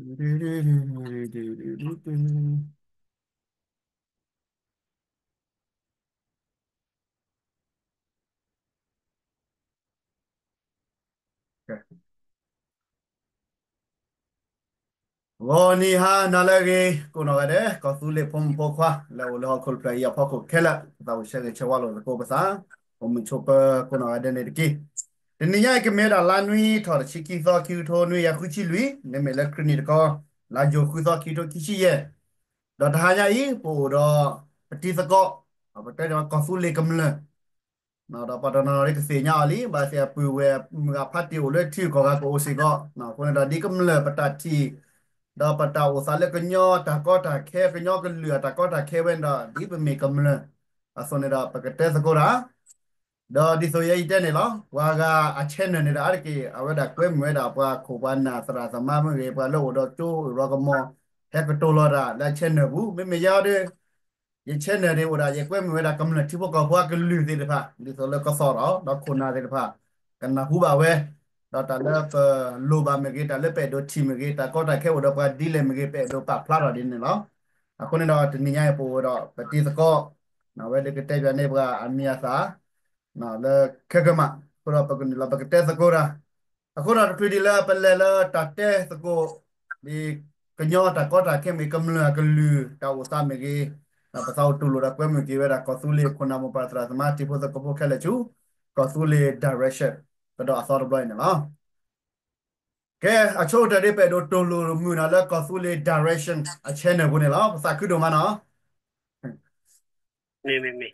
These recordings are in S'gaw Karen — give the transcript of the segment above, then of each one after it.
ဂီၤနံၤဟါနၤလၢအဂ့ၤ ကိးနီၢ်ဂၤဒဲး ကီၢ်သူလ့ၤဖိမုၣ်ဖိခွါ လၢအိၣ်လၢဟီၣ်ခိၣ်ဖျၢၣ်အံၤအဖီခိၣ်ခဲလၢာ် ပသးအိၣ်ဆၢဂ့ၤဆၢဝါလိာ်သကိးပသး အိၣ်မုာ်ဆိးပၢၤကိးနီၢ်ဂၤဒဲးန့ၣ်တက့ၢ်. တနံၤညါအံၤကမ့ၢ်ဝဲဒၣ်လါနွံထီၣ်တဆံခံသီ ခံကထိနွံကယၤဃုဆံလွံၢ် မ့မ့ၢ်လၢခရံာ်နံၣ်တကီ လါယူၤဃုသီ ခံကထိခံဆံယဲၢ် ဒီးတဟါညါအံၤ ပအိၣ်ဒီးပတံၤသကိး ပတဲဒီးကီၢ်သူလ့ၤကမျၢၢ် ဒီးပှၤတနီၤနီၤကသ့ၣ်ညါအီၤလံ ဘၣ်သ့ၣ်အပုၢ်ဝဲၢ်မုၢ်ဂၤဖးတ့ၢ်အိၣ်လၢထံဂုၤကီၢ်ဂၤကအိၣ်စ့ၢ်ကီး အဃိန့ၣ်ဒီးဒ်ကမျၢၢ်ပတၢ်ထံၣ် ဒီးပတၢ်အိၣ်သးလၢကညီတၢ်ကီတၢ်ခဲ ကညီကလုာ်အတၢ်ကီတၢ်ခဲဝဲန့ၣ်ဒီး ဒ်ပမ့ၢ်ကမျၢၢ်အသိးန့ၣ်ဒီး ပကတဲသကိးတၢ် ဒီးဒ်သိးယဲအံၤတဲန့ၣ်လီၤ ပှၤဂၤအ channel န့ၣ်ဒီး အါတက့ၢ် အဝဲဒၣ်ကွဲမုာ်ဝဲဒၣ်ပှၤခိၣ်ပှၤနၢ်သရၣ်သမါမ့ၢ်ဂ့ၤ ပှၤလၢအိၣ်ဒီးကၠိရၤကမီၤ ဟဲကတိၤလီၤတၢ်လၢ channel ပူၤ မ့မ့ၢ်ယဲအံၤဒီး ယ channel န့ၣ်အိၣ်ဒၣ် ယကွဲမုာ်ဝဲဒၣ်ကမျၢၢ်ထံဖိကီၢ်ဖိအကလုာ်သ့ၣ်တဖၣ် ဒ်သိးလၢကသီၣ်ဒီး ဒီးခိၣ်နၢ်သ့ၣ်တဖၣ် ကနၢ်ဟူဘၣ်ဝဲ ဒီးတၢ်လၢပလိၣ်ဘၣ်မ့ၢ်ဂ့ၤ တၢ်လၢပအဲၣ်ဒိးထံၣ်မ့ၢ်ဂ့ၤ တၢ်ကီတၢ်ခဲအိၣ်ဒီးပှၤဒ်လဲၣ်မ့ၢ်ဂ့ၤ ပအဲၣ်ဒိးပာ်ဖျါထီၣ်ဒ်န့ၣ်လီၤ. အဃိန့ၣ်ဒီးတနံၤညါအံၤ ပအိၣ်ဒီးပတံၤသကိး အဝဲဒၣ်ကတဲပၠးန့ၢ်ပှၤအမံၤအသၣ် လၢခဲကမး အဃိဒီးပကနုာ်လီၤပကတဲသကိးတၢ် အဃိဒီးတချုးဒ်လၢပလဲၤလၢတၢ်တဲသကိး ဒ်ကညီတၢ်ကီတၢ်ခဲမ့ၢ်ဂ့ၤ ကမျၢၢ်အကလုာ်တၢ်အိၣ်သးမ့ၢ်ဂ့ၤ ဒီးပသးအိၣ်တူၢ်လိာ်ဒီးကွဲမုာ်က့ၤဝဲဒၣ်ကီၢ်သူလ့ၤခိၣ်နၢ်မိၢ်ပၢ်သရၣ်သမါတံၤဖိသကိးဖိခဲလၢာ်ဆူ ကီၢ်သူလ့ၤ direction ကဒီးအသီတဘျီအံၤန့ၣ်လီၤ. ကဲ အဆိကတၢၢ်ဒ်ပအဲၣ်ဒိးတူၢ်လိာ်မုာ်နၤလၢကီၢ်သူလ့ၤ direction အ channel ပူၤန့ၣ်လီၤ ပသးခုဒိၣ်မးနီၤ မ့ၢ်မ့ၢ်မ့ၢ်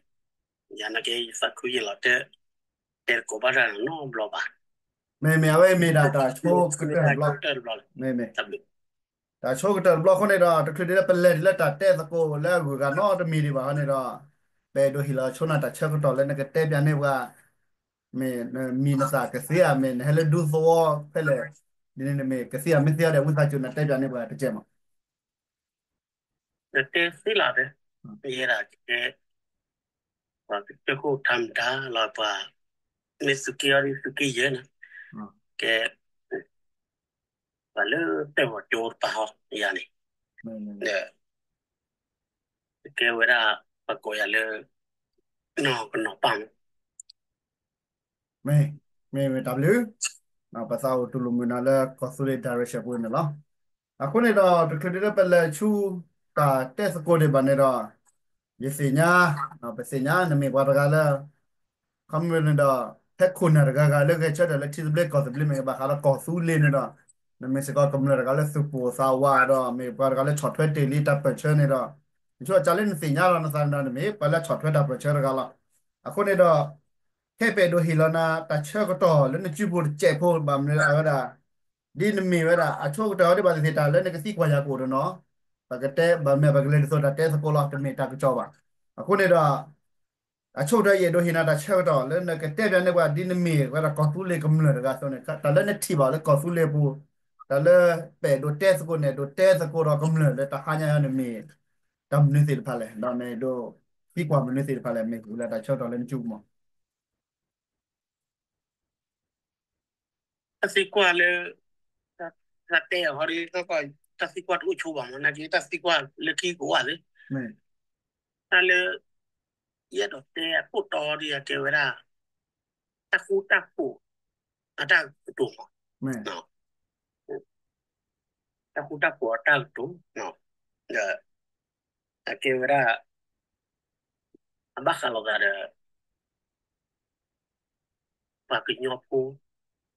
ယၤနာ်က့ ယသးခုယ့ၢ်လီၤတဲ တဲသကိးဘၣ်တၢ်နီတဘျီဘၣ်. မ့မ့ၢ်အဝဲမ့ၢ်ဒၣ်တၢ်ဆိကတၢၢ်တဘျီ မ့မ့ၢ် တၢ်ဆိကတၢၢ်တဘျီအဃိန့ၣ်ဒီး တချုးဒ်လၢပလဲၤဒ်လၢတၢ်တဲသကိးလၢအဂုၤအဂၤနီတမံၤဒံးဘၣ်ဃီန့ၣ်ဒီး ပအဲၣ်ဒိးဟ့ၣ်လီၤဆိနၤတၢ်ဆၢကတီၢ်လၢနကတဲပၠးန့ၢ်ပှၤ မ့ၢ်နမံၤနသၣ်ကသ့ဧါ မ့ၢ်နဟဲလၢဒူသဝီဖဲလဲၣ် ဒ်န့ၣ်မ့ၢ်ကသ့ဧါမ့ၢ်သ့ဧါဒီး ဝံသးစူၤနတဲပၠးန့ၢ်ပှၤတကဲမး နတဲသ့လီၤဒီး ယဲဒၣ်ကဲ ပှၤကစၢၢ်ခိၣ်ထါမတၤလီၤပှၤ မ့ၢ်သုးက့အီၤဒ်သုးက့ယဲၢ်န့ၣ် ကဲ ပှၤလၢတဲာ်ဝီၤကၠိတပၤဟီယၤန့ၣ် ဒီး ကဲဝဲဒၣ် ပှၤကိးယၤလၢ နီၢ်ကနီၤပၢ်မး မ့ၢ် မ့ၢ်မ့ၢ်တၢ်ဘျုး ပသးအိၣ်တူၢ်လိာ်မုာ်နၤလၢကီၢ်သူလ့ၤ direction ပူၤန့ၣ်လီၤ. အဃိန့ၣ်ဒီး တချုးဒ်လၢပလဲၤဆူတၢ်တဲသကိးဒံးဘၣ်န့ၣ်ဒီး ယသ့ၣ်ညါ ပသ့ၣ်ညါနမ့ၢ်ပှၤတဂၤလၢ ခီမ့ၢ်န့ၣ်ဒီး ဖဲခိၣ်နၢ်တဂၤဂၤလၢဂဲၤဆၢထၢၣ်လၢထံသဘျ့ကီၢ်သဘျ့မ့ၢ်ဂ့ၤ ဘၣ်ဃးလၢကီၢ်သူလ့ၤန့ၣ်ဒီး နမ့ၢ်စ့ၢ်ကီးကမျၢၢ်တဂၤလၢသူၣ်ပိၢ်သးဝးဒီး မ့ၢ်ပှၤတဂၤလၢဆီၣ်ထွဲတ့ၢ်လံတၢ်ပၢၢ်ဆၢန့ၣ်ဒီး ယဆိကမိၣ်လၢနသ့ၣ်ညါလီၤနသးန့ၣ်ဒီး နမ့ၢ်ပှၤလၢဆီၣ်ထွဲတၢ်ပၢၢ်ဆၢတဂၤလီၤ. အဃိန့ၣ်ဒီး ခဲပအဲၣ်ဒိးဟ့ၣ်လီၤနၤတၢ်ဆၢကတီၢ်လၢနစုပူၤတစဲးဖိ ဘၣ်မနုၤအဝဲဒၣ် ဒ်နမ့ၢ်ဝဲဒၣ် အဆိကတၢၢ်အီၤဒ်ဘၣ်သ့ၣ်သ့ၣ်တၢ်လၢနကသံကွၢ်ယၤကအိၣ်တနီၤ ပကတဲဘၣ်မ့ၢ်ပကလဲၤဒ်သိးတၢ်တဲသကိးလီၤ တမ့ၢ်တၢ်ကစီၣ်ဘၣ်. အဃိန့ၣ်ဒီး အဆိကတၢၢ်ယအဲၣ်ဒိးဟ့ၣ်နၤတၢ်ဆၢကတီၢ်လၢနကတဲပၠးန့ၢ်ပှၤဒ်နမ့ၢ်ဝဲဒၣ်ကီၢ်သူလ့ၤကမျၢၢ်တဂၤအသိးန့ၣ် တၢ်လၢနထံၣ်ဘၣ်လၢကီၢ်သူလ့ၤပူၤ တၢ်လၢပအဲၣ်ဒိးတဲသကိးန့ၣ် အဲၣ်ဒိးတဲသကိးဒီးကမျၢၢ်လၢတဟါညါအံၤန့ၣ်မ့ၢ် တၢ်မနုၤသ့ၣ်တဖၣ်လဲၣ် ဒီးနအဲၣ်ဒိးသံကွၢ်မနုၤသ့ၣ်တဖၣ်လဲၣ် မ့ၢ်ဝဲလၢတၢ်ဆၢကတီၢ်လၢနစုပူၤမး တၢ်သံကွၢ်လၢ တၢ်တဲအီၤဟီဒီး တၢ်သံကွၢ်တအိၣ်ဆိဘၣ်မး နာ်က့တၢ်သံကွၢ်လၢခံကဝၢ်သ့ၣ် တၢ်လၢ ယအဲၣ်ဒိးတဲအခိၣ်တီဒ်အကဲဝဲဒၣ် တၢ်ဃူတၢ်ဖိး အတၢ်ကတိၤမး တၢ်ဃူတၢ်ဖိးအတၢ်ကတိၤ ဒီး အကဲဝဲဒၣ် အဘၣ်ဃးလိာ်သးဒီး ပှၤကညီဖိ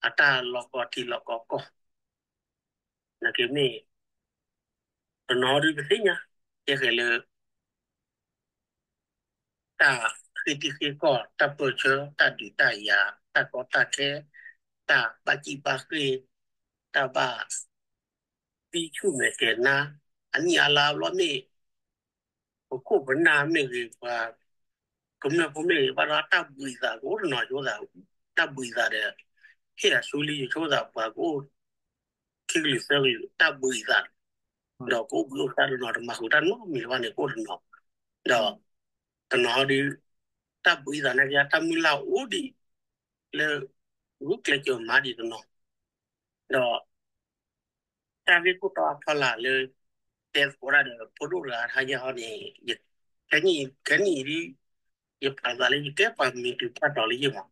အတၢ်လီၤကီထံလီၤကီကီၢ် နာ်က့မ့ၢ် တနီၤဒုးပသ့ၣ်ညါ ကဲဃဲၤလၢ တၢ်ဃ့တံၢ်ဃ့ကီၢ် တၢ်ပၢၢ်ဆၢ တၢ်ဒုးတၢ်ယၤ တၢ်ကီတၢ်ခဲ တၢ်ဘၣ်စံၣ်ဘၣ်ဃ့ၢ် တၢ်ဘၣ် သံဆူၣ်မဲာ်ကဲၤနါ အနံၣ်အါလါဘျီမ့ၢ် ပခိၣ်ပနၢ်မ့ၢ်ဂ့ၤ ပှၤကမျၢၢ်ဖိမ့ၢ်ဂ့ၤ ဘၣ်ဒီးတၢ်ဘှံးသးကအိၣ်တနီၤဆိသး တၢ်ဘှံးသးဒီး ဟ့ၣ်အဆူလံဆိသး ပှၤကအိၣ် ခံကလုာ်သၢကလုာ် တၢ်ဘှံးသး ဒီးကအိၣ်ဘှံးအိၣ်သါတနီၤ တမၤဃုာ်တၢ်နီတမံၤဘၣ်န့ၣ် ကအိၣ်တနီၤ ဒီး တနီၤဒုး တၢ်ဘှံးသးနာ်က့ တၢ်မုၢ်လၢ်အိၣ်ဒံး လၢ ဂုာ်ကျဲးစၢးမၤဒံးတနီၤ ဒီး တၢ်ဂ့ၢ်ခိၣ်တီအဖီလာ်လၢ တဲသကိးတၢ်ဒီး ဖိဒိၣ်တဂၤတဟါညါဟီန့ၣ် ခဲနံၣ် ခဲနံၣ်အံၤ ယပာ်သးလၢယကဲပှၤမ့ၢ်တုၤဖးတီၤလၢယမး,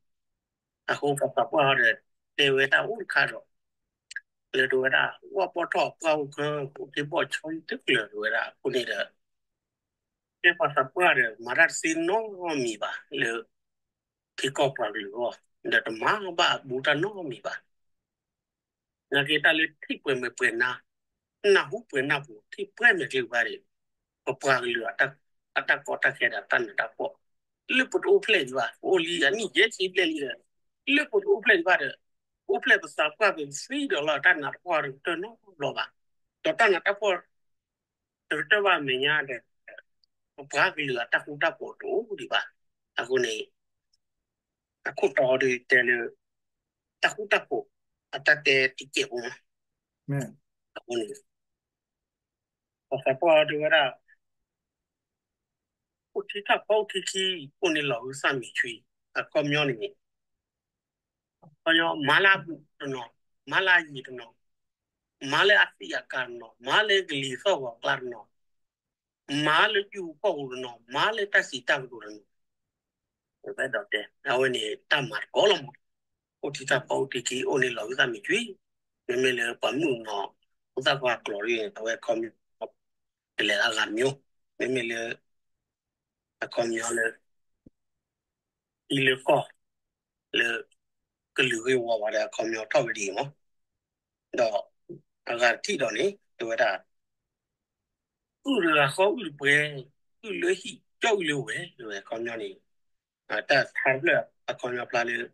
အဃိပှၤသးပှၢ်ဟီဒီး တဲဝဲတၢ်အိၣ်တခါဒီး လၢတဝဲဒၣ် ဝၣ်ပီၣ်ထီၣ်ပှၢ်အိၣ်ခၢ အိၣ်တ့ၢ်ဘီၣ်ဆီတကျၢၤတဝဲဒၣ်အဃိန့ၣ်ဒီး ကဲပှၤသးပှၢ်ဒီး မၤတၢ်တသ့နီတမံၤဘၣ်လၢ ထံကီၢ်ပှၤကလုာ်အဂီၢ်, ဒီးတမၤဘၣ်ဘူးတၢ်နီတမံၤဘၣ်. နာ်က့တၢ်လၢထံၣ်ပှဲၤမ့ၢ်ပှဲၤနၢ်, နၢ်ဟူပှဲၤနၢ်ပူၤ ထံၣ်ပှဲၤမ့ၢ်ကျဲဘၣ်ဒီး ပပှၤကလုာ်အတၢ်ကီတၢ်ခဲဒီးတၢ်နးတၢ်ဖှီၣ် လၢပတအိၣ်ဖျဲၣ်ဒံးဘၣ်, ပအိၣ်လံအနံၣ်ယဲၢ်ဆံဘျဲၣ်လံဒီး လၢပတအိၣ်ဖျဲၣ်ဒံးဘၣ်ဒီး ပအိၣ်ဖျဲၣ်ပသးပှၢ်ပသံဒီးလီၤ တၢ်နးတၢ်ဖှီၣ်တကတၢၢ်နီတဘျီဘၣ်. ဒီးတၢ်နးတၢ်ဖှီၣ် တကတၢၢ်ဘၣ်အမဲာ်ညါဒီး ပပှၤကလုာ်အတၢ်ဃူတၢ်ဖိးတအိၣ်ဒံးဘၣ်. အဃိန့ၣ် အခိၣ်တီဒီးတဲလၢ တၢ်ဃူတၢ်ဖိး အတၢ်တဲတကဲးဖိမး, အဃိန့ၣ် ပှၤသးပှၢ်တဲဝဲဒၣ် အိၣ်ထံထီၣ်ဖီအိၣ်ထံခံ အိၣ်န့ၣ်လီၤဂုၢ်သၣ်မံၤဆွံ, အခီပညီန့ၣ် အခီပညီ မၤလၢအဘူးတနီၤ, မၤလၢအယံၤတနီၤ, မၤလၢအသံးအကာ်တနီၤ, မၤလၢကလံၤသီၣ်ဂီၤကျါတနီၤ, မၤလၢကၠူကီၢ်ပူၤတနီၤ, မၤလၢတၢ်စံးတၢ်ကတိၤတနီၤ, ပအဲၣ်ဒိးတဲ အဝဲန့ၣ်တၢ်မၤတကိးလီၤမး. အိၣ်ထံထီၣ်ဖီအိၣ်ထံခံ အိၣ်န့ၣ်လီၤဂုၢ်သၣ်မံၤဆွံ, မ့မ့ၢ်လၢပှၤမုၣ်ကနီၤ ဖိသၣ်ခွါကျိာ်တဂ့ၤန့ၣ် အဝဲအခီပညီ ကလဲၤလၢအဂၤမံၤ, မ့မ့ၢ်လၢ အခီပညီလၢ ထံလၢကီၢ် လၢ ကလုာ်ဂ့ၢ်ဝီဝဲဒီးအခီပညီထီၣ်ဝဲဒ်အံၤမး, ဒီးအဂၤတထံၣ်ဒီးန့ၣ် တဲဝဲဒၣ် အုၣ်တဂၤဃီအုၣ်တပှဲၤ, အုၣ်လၢဟံၣ် ကၠီၣ်အုၣ်လၢဝဲၢ် တဲဝဲအခီပညီန့ၣ်, တၢ်ထါတဖျၢၣ်အခီပညီဖျါလၢ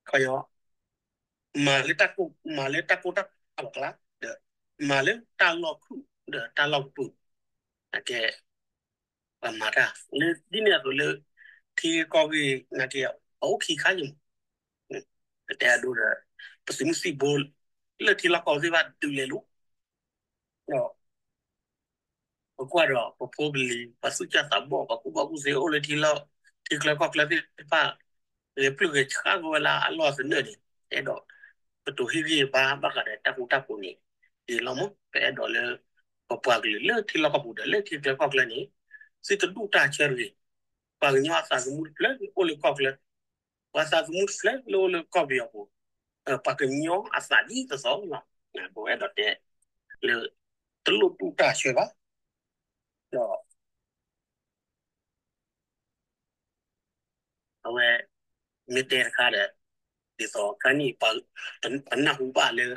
ခီပညီ မၤလၢတၢ်ကိၢ် မၤလၢတၢ်ကိၢ်တၢ်ဂီၤအကျါ ဒီး မၤလၢတၢ်လီၢ်ခုၣ်ဒီးတၢ်လီၢ်ကပူၤ, အကဲ ပှၤမၤတၢ်လၢဒ်န့ၣ်အသိးလၢ ထံဂ့ၢ်ကီၢ်ဂ့ၢ်နာ်က့ အအိၣ်ခံခါယမး, ပတဲအဒိဒီး ပသုးမုၢ်သံၣ်ဘိ လၢထံလီၢ်ကီၢ်သ့ၣ်တဖၣ်ဒုးလဲၤလိာ် ဒီး ပကွၢ်ဒီးပဖိပလံၤ ပှၤသူၣ်ကၢ်သးဘီၣ် ပှၤကူၣ်ဘၣ်ကူၣ်သ့အိၣ်လၢထံလီၢ် ထံချၢကီၢ်ချၢသ့ၣ်တဖၣ် ဂဲၤပျုၢ်ဂဲၤဆှးကဝဲလၢအလီၢ်သနၢၣ်န့ၣ် အဲၣ်ဒိး ပတိၤဟ့ၣ်ဂံၢ်ဘါဘၣ်ဃးဒီးတၢ်ဃူတၢ်ဖိးန့ၣ် ဒ်လီၤမး ပအဲၣ်ဒိးလၢ ပပှၤကလုာ်လၢထံလီၢ်ကီၢ်ပူၤဒီးလၢထံချၢကီၢ်ချၢန့ၣ် သုတဒူၣ်တၢ်ဆၢတဂ့ၤ, ပှၤကညီအသးသမူတဖျၢၣ်အိၣ်လၢကီၢ်ချၢ ပှၤသးသမူတဖျၢၣ်လၢအိၣ်လၢကီၢ်ပယီၤပူၤ, ပှၤကညီအသးဒ်သိးသိးလီၤ. ပဝဲအဲၣ်ဒိးတဲလၢ တလိၣ်ဒူၣ်တၢ်ဆၢဘၣ်, ဒီး အဝဲ မ့ၢ်တဲတခါဒီး ဒ်သိးခါနံၣ် ပနၢ်ဟူဘၣ်လၢ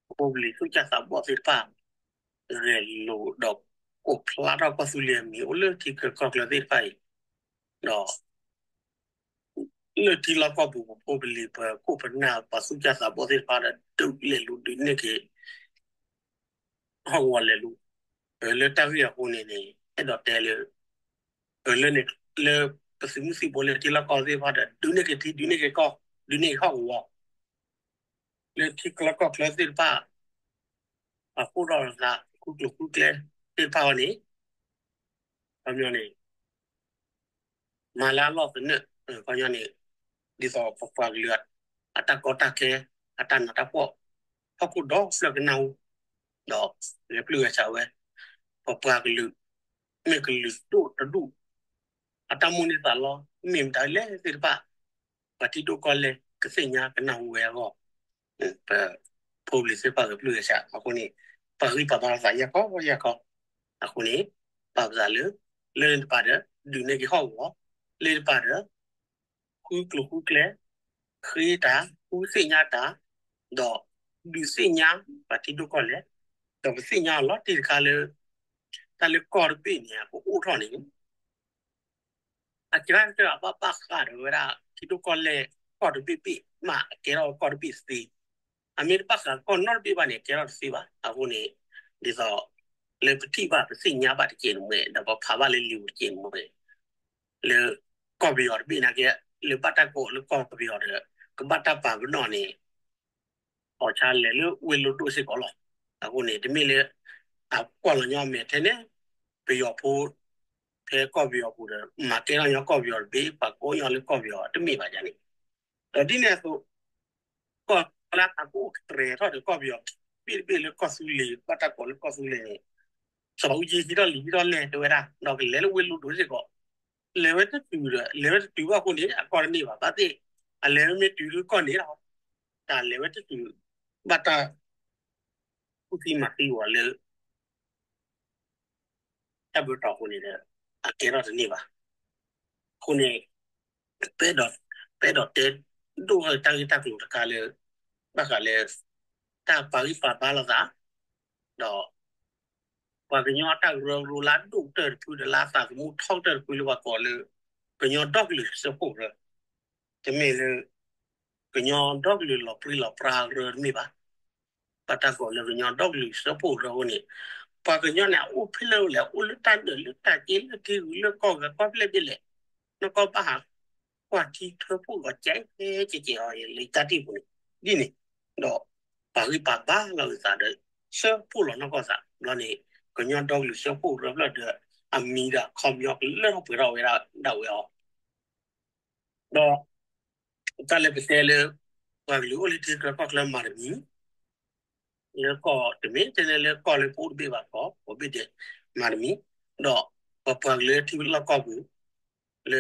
ပဖိပလံၤသူၣ်ကၢ်သးဘီၣ်သ့ၣ်တဖၣ် ဂဲၤလိာ်ဒီး အိၣ်ဖျါထီၣ်ကီၢ်သူလ့ၤအမံၤ အိၣ်လၢထံချၢကီၢ်ချၢသ့ၣ်တဖၣ်အံၤ, ဒီး လၢထံလီၢ်ကီၢ်ပူၤ ပဖိပလံၤ ပခိၣ်ပနၢ် ပှၤသူၣ်ကၢ်သးဘီၣ်သ့ၣ်တဖၣ်ဒီး ဒုးလဲၤလူၤဒုးန့ၢ်က့ၤ ဟီၣ်ကဝီၤလဲၤလူၤ, လၢတၢ်ဂ့ၢ်အဃိန့ၣ်န့ၣ် အဲၣ်ဒိးတဲလၢ လၢန့ၣ် လၢပသုးမုၢ်သံၣ်ဘိလၢထံလီၢ်ကီၢ်သ့ၣ်တဖၣ်ဒီး ဒုးန့ၢ်က့ၤထံ ဒုးန့ၢ်က့ၤကီၢ် ဒုးန့ၢ်က့ၤဟီၣ်ကဝီၤ လၢထံချၢကီၢ်ချၢသ့ၣ်တဖၣ် အဃိဒီးသး ဃုကျိၤဃုကျဲသ့ၣ်တဖၣ်အံၤန့ၣ် ခီပညီန့ၣ် မၤလၢအလီၢ်သနၢၣ် ခီပညီန့ၣ် ဒ်သိးပပှၤကလုာ် အတၢ်ကီတၢ်ခဲ အတၢ်နးတၢ်ဖှီၣ် ဟီၣ်ခိၣ်ဒီဖျၢၣ်ကနၢ်ဟူ ဒီးဂဲၤပျုၢ်ဂဲၤဆှးဝဲ ပပှၤကလုာ် မ့ၢ်ကလုာ်ဒိၣ်တဒူၣ် အတၢ်မိၣ်န့ၢ်သးလီ မ့ၢ်မတၤလဲၣ်သ့ၣ်တဖၣ် ပှၤထံဒိၣ်ကီၢ်လဲၢ် ကသ့ၣ်ညါကနၢ်ဟူဝဲအဂီၢ် ပဖိပလံၤသ့ၣ်တဖၣ်ဂဲၤပျုၢ်ဂဲၤဆှးအဃိန့ၣ် ပာ်ဂံၢ်ပာ်ဘါသးယၢ်ကီယၢ်ကီ အဃိန့ၣ် ပာ်ပသးလၢ လၢန့ၣ်တပၤဒီး ဒုးန့ၢ်က့ၤဟီၣ်ကဝီၤ လၢတပၤဒီး ဃုကျိၤဃုကျဲ ဃ့တၢ် ဃုသ့ၣ်ညါတၢ် ဒီးဒုးသ့ၣ်ညါပှၤထံဒိၣ်ကီၢ်လဲၢ် ဒီးပသ့ၣ်ညါအလီၤတံၢ်တခါလၢ တၢ်လၢကီၢ်တဘ့ၣ်န့ၣ် ပအိၣ်ထီၣ်န့ၣ် အကရၢကတၢၢ်အဘၣ်ဘၣ်ဃးဒီးဝဲဒၣ် ထံဒိၣ်ကီၢ်လဲၢ် ကီၢ်တဘ့ၣ်ဘ့ၣ်မး အကဲထီၣ်ကီၢ်တဘ့ၣ်သ့, အမ့ၢ်တဘၣ်ဃးကီၢ်နီတဘ့ၣ်ဘၣ်န့ၣ် ကဲထီၣ်တသ့ဘၣ်. အဃိန့ၣ် ဒ်သိး လၢပထံၣ်ဘၣ်ပသ့ၣ်ညါဘၣ်တက့ၢ်န့ၣ်မ့ၢ် ဒီးပဖးဘၣ်လၢလံာ်ပူၤတက့ၢ်န့ၣ်မ့ၢ် လၢကီၢ်ပယီၤတဘ့ၣ်နာ်က့ လၢဘၣ်တၢ်ကိးလၢကီၢ်ပယီၤဒီး ကဘၣ်တၢ်ပာ်ပနီၣ်န့ၣ် အီၣ်ဆါလဲၤလၢဝ့ၢ်လိဒိၣ်စ့ၢ်ကီးလီၤ. အဃိန့ၣ် တမ့ၢ်လၢ အကွၢ်လီၤညီအမဲာ်ထဲန့ၣ် ပယီၤဖိ ဖဲကီၢ်ပယီၤပူၤဒီး မၤကဲထီၣ်ညီကီၢ်ပယီၤတဘ့ၣ် ပှၤကိးညီလၢကီၢ်ပယီၤတမ့ၢ်ဘၣ်န့ၣ် ဒီးဒ်န့ၣ်အသိး ကီၢ်လၢအကအိၣ်ကတြဲၤထီၣ်ဒီးကီၢ်ပယီၤ ပှၤကညီတဘ့ၣ်တဘ့ၣ်လၢကီၢ်သူလ့ၤ ဘၣ်တၢ်ကိးလၢကီၢ်သူလ့ၤန့ၣ် စီၤဘးအူကၠံဟံးထီၣ်လံၤဟံးထီၣ်လဲၢ်တဲဝဲဒၣ် ဒီးကလဲၤလၢဝ့ၢ်လိၤဒိၣ်စ့ၢ်ကီး လဲၤဝဲတတုၤဒီး လဲၤဝဲတတုၤဘၣ်အဃိန့ၣ် အကီၢ်တန့ၢ်ဘၣ်ဘၣ်သ့ၣ် အလဲၤဝဲမ့ၢ်တုၤလၢကီၢ်န့ၣ်လီၤ တၢ်လဲၤဝဲတတုၤ ဘၣ်တၢ် ကူၣ်သံမၤသံအီၤလၢ တၢ်ဘျၢတီၤအဃိန့ၣ်ဒီး အကဲထီၣ်တန့ၢ်ဘၣ်. အဃိန့ၣ် ပအဲၣ်ဒိး ပအဲၣ်ဒိးတဲဒိၣ်ထီၣ်တၢ်ဂ့ၢ်တၢ်ကျိၤတခါလၢ ဘၣ်ဃးလၢ တၢ်ပာ်ဂံၢ်ပာ်ဘါလိာ်သး ဒီး ပှၤကညီအတၢ်ကရၢကရိလၢအဒိၣ်ကတၢၢ်တဖုဒီးလၢအသးသမူထီကတၢၢ်တဖုလၢပှၤကိးလၢ ကညီဒီကလုာ်စၢဖှိၣ်ကရၢ တမ့ၢ်လၢ ကညီဒီကလုာ်လီၤပြံလီၤပြါကရၢတမ့ၢ်ဘၣ်. ဘၣ်တၢ်ကိးလၢကညီဒီကလုာ်စၢဖှိၣ်ကရၢအဃိန့ၣ် ပှၤကညီန့ၣ် အအိၣ်ဖဲလဲၣ်လဲၣ် အိၣ်လၢတၢ်နၢၤလၢတၢ်က့လၢက့ဂုၤလၢကီၢ်ဂၤကီၢ်ဖျဲၣ်ဘ့ၣ်လဲၣ် နီၢ်ကီၢ်ဘၣ်ဟး ကွၢ်ထံထၢဖှိၣ်လီၤကဲကဲကဲအီၤလၢတၢ်တံၢ်ပူၤန့ၣ် ဒ်န့ၣ် ဒီး ပာ်ဂံၢ်ပာ်ဘါလီၤက့ၤသးဒီး စၢဖှိၣ်လီၤနီၢ်ကီၢ်သးဘျီန့ၣ် ကညီဒီကလုာ်စၢဖှိၣ်ကရၢဖျၢၣ်ဒီး အမံၤဒီးအခီပညီကလၢထီၣ်ပှဲၤထီၣ်ဝဲဒၣ်ဒၣ်ဝဲအီၤ ဒီး တၢ်လၢပတဲလၢ ပှၤကလုာ်အိၣ်လၢထံချၢကီၢ်ချၢမၤတမံၤ လၢကီၢ်တမ့ၢ်တဲန့ၣ်လၢကီၢ်လၢပအိၣ်တဘ့ၣ်ဘၣ်ကီၢ် ပဘ့ၣ်ဒဲးမၤတမံၤ ဒီးပပှၤကလုာ်လၢထံလီၢ်ကီၢ်ပူၤ လၢ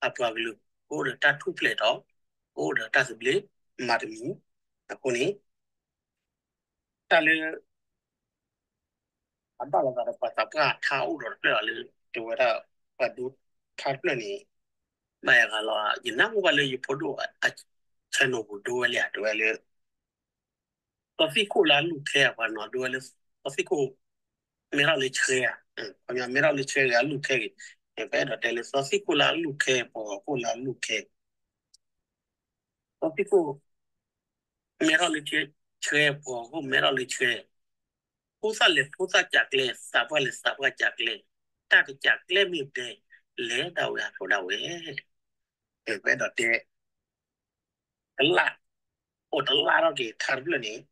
အပှၤကလုာ် ကအိၣ်ဒီးတၢ်ထူၣ်ဖျဲးဒီး ကအိၣ်ဒီးတၢ်သဘျ့မၤတမံၤ အဃိန့ၣ် တၢ်လၢ အဘၣ်လိာ်သးဒီးပှၤသးပှၢ်ထါအိၣ်ဒီးတဖျၢၣ်လီၤလၢ တဲဝဲဒၣ် ပှၤဒိထါတဖျၢၣ်န့ၣ် ဘၣ်ယၤဂၤလီၤ ယနၢ်ဟူဘၣ်လၢယဖိဒိၣ်အ channel ပူၤဒိဝဲလံ တဲဝဲလၢ သီသံခိၣ်လၢအလူၢ်ခဲ ပှၤနီၤဒိဝဲလၢ သီသံခိၣ် မဲထီၣ်လၢဆှဲဧါ ပှၤကညီမဲထီၣ်လၢဆှဲဂ့ၤအလူၢ်ခဲဂ့ၤ ပအဲၣ်ဒိးတဲလၢသီသံခိၣ်လၢအလူၢ်ခဲ ပှၤဂီၤခိၣ်လၢအလူၢ်ခဲ သီသံခိၣ် မဲထီၣ်လၢဆှဲ ပှၤဂီၤခိၣ်မဲထီၣ်လၢဆှဲ ဖိသၣ်လဲၤဖိသၣ်ကၠးကျဲ သးပှၢ်လဲၤသးပှၢ်ကၠးကျဲ တၢ်တကၠးကျဲမ့ၢ်ဒဲး လဲၤဒၣ်ဝဲအဖျိဒၣ်ဝဲ ပအဲၣ်ဒိးတဲ တလၢ် အိၣ်တလၢ်ထီၣ်က့ၤထါတဖျၢၣ်န့ၣ် ခီ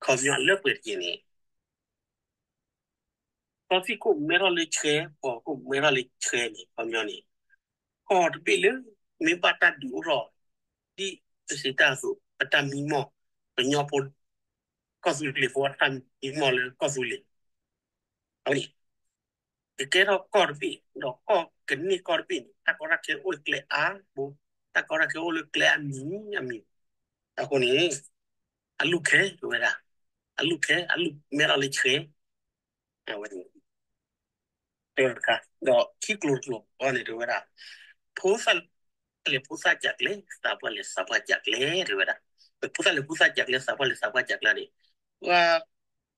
ပညီလၢပှဲၤတက့ၢ်န့ၣ် သီသံခိၣ်မဲထီၣ်လၢဆှဲ ပှၤဂီၤခိၣ်မဲထီၣ်လၢဆှဲန့ၣ် ခီပညီန့ၣ် ကီၢ်တဘ့ၣ်လၢ မ့ၢ်ဘၣ်တၢ်ဒုးအိၣ်ထီၣ် ဒ်ပစံးတၢ်အသိး ပတၢ်မံမီၢ် ကညီဖိ ကီၢ်သူလ့ၤဖိအတၢ်မံမီၢ်လၢကီၢ်သူလ့ၤ အဝဲန့ၣ် ကကဲထီၣ်ကီၢ်တဘ့ၣ် ဒီးကီၢ်ကန့ၢ်ကီၢ်တဘ့ၣ်န့ၣ် တၢ်ကီတၢ်ခဲအိၣ်လၢကျဲအါဘိ တၢ်ကီတၢ်ခဲအိၣ်လၢကျဲအမံၤအမံၤ အဃိန့ၣ် အလူၢ်ခဲတဲဝဲဒၣ် အလူၢ်ခဲ အလူၢ်မဲထီၣ်လၢဆှဲ အဝဲန့ၣ် တဲဝဲတခါ ဒီးခံကျိၤတကျိၤအန့ၣ်တဲဝဲဒၣ် ဖိသၣ်လဲၤဖိသၣ်ကၠးကျဲ သးပှၢ်လဲၤသးပှၢ်ကၠးကျဲတဲဝဲဒၣ် ဖိသၣ်လဲၤဖိသၣ်ကၠးကျဲ သးပှၢ်လဲၤသးပှၢ်ကၠးကျဲန့ၣ် ပှၤ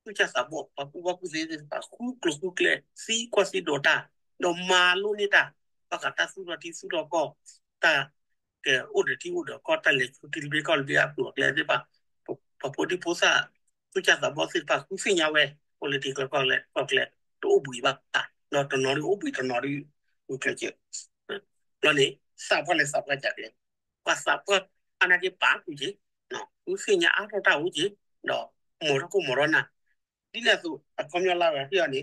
သူၣ်စၢ်သးဘီၣ် ပှၤကူၣ်ဘၣ်ကူၣ်သ့သ့ၣ်တဖၣ် ဃုကျိၤဃုကျဲ သံကွၢ်သံဒိးတၢ် ဒီးမၤလိန့ၢ်တၢ် ဘၣ်ဃးတၢ်သူၣ်ထီၣ်ထံသူၣ်ထီၣ်ကီၢ် တၢ်ကအိၣ်ဒီးထံအိၣ်ဒီးကီၢ် တၢ်လဲၤဆူထံတဘ့ၣ်ကီၢ်တဘ့ၣ်အကျိၤအကျဲသ့ၣ်တဖၣ် ပှၤဖိဒံဖိသၣ် သူၣ်စၢ်သးဘီၣ်သ့ၣ်တဖၣ် ဃုသ့ၣ်ညါဝဲ အိၣ်လၢထံချၢကီၢ်ချၢ ကီၢ်ချၢ တအိၣ်ဘှံးဘၣ် ဒီးတနီၤဒုအိၣ်ဘှံး တနီၤဒု ဂုာ်ကျဲးစၢး ဘျီန့ၣ် သးပှၢ်လဲၤသးပှၢ်ကၠးကျဲ ပှၤသးပှၢ်အါနာ်က့ပာ်အိၣ်က့ၤ ဃုသ့ၣ်ညါအါထီၣ်တၢ်အိၣ်က့ၤ ဒီးမိၢ်ထီၣ်ခိၣ်မိၢ်ထီၣ်နၢ် ဒ်န့ၣ်အသိး အခီပညီလၢအဂၤဟ့ၣ်အီၤန့ၣ်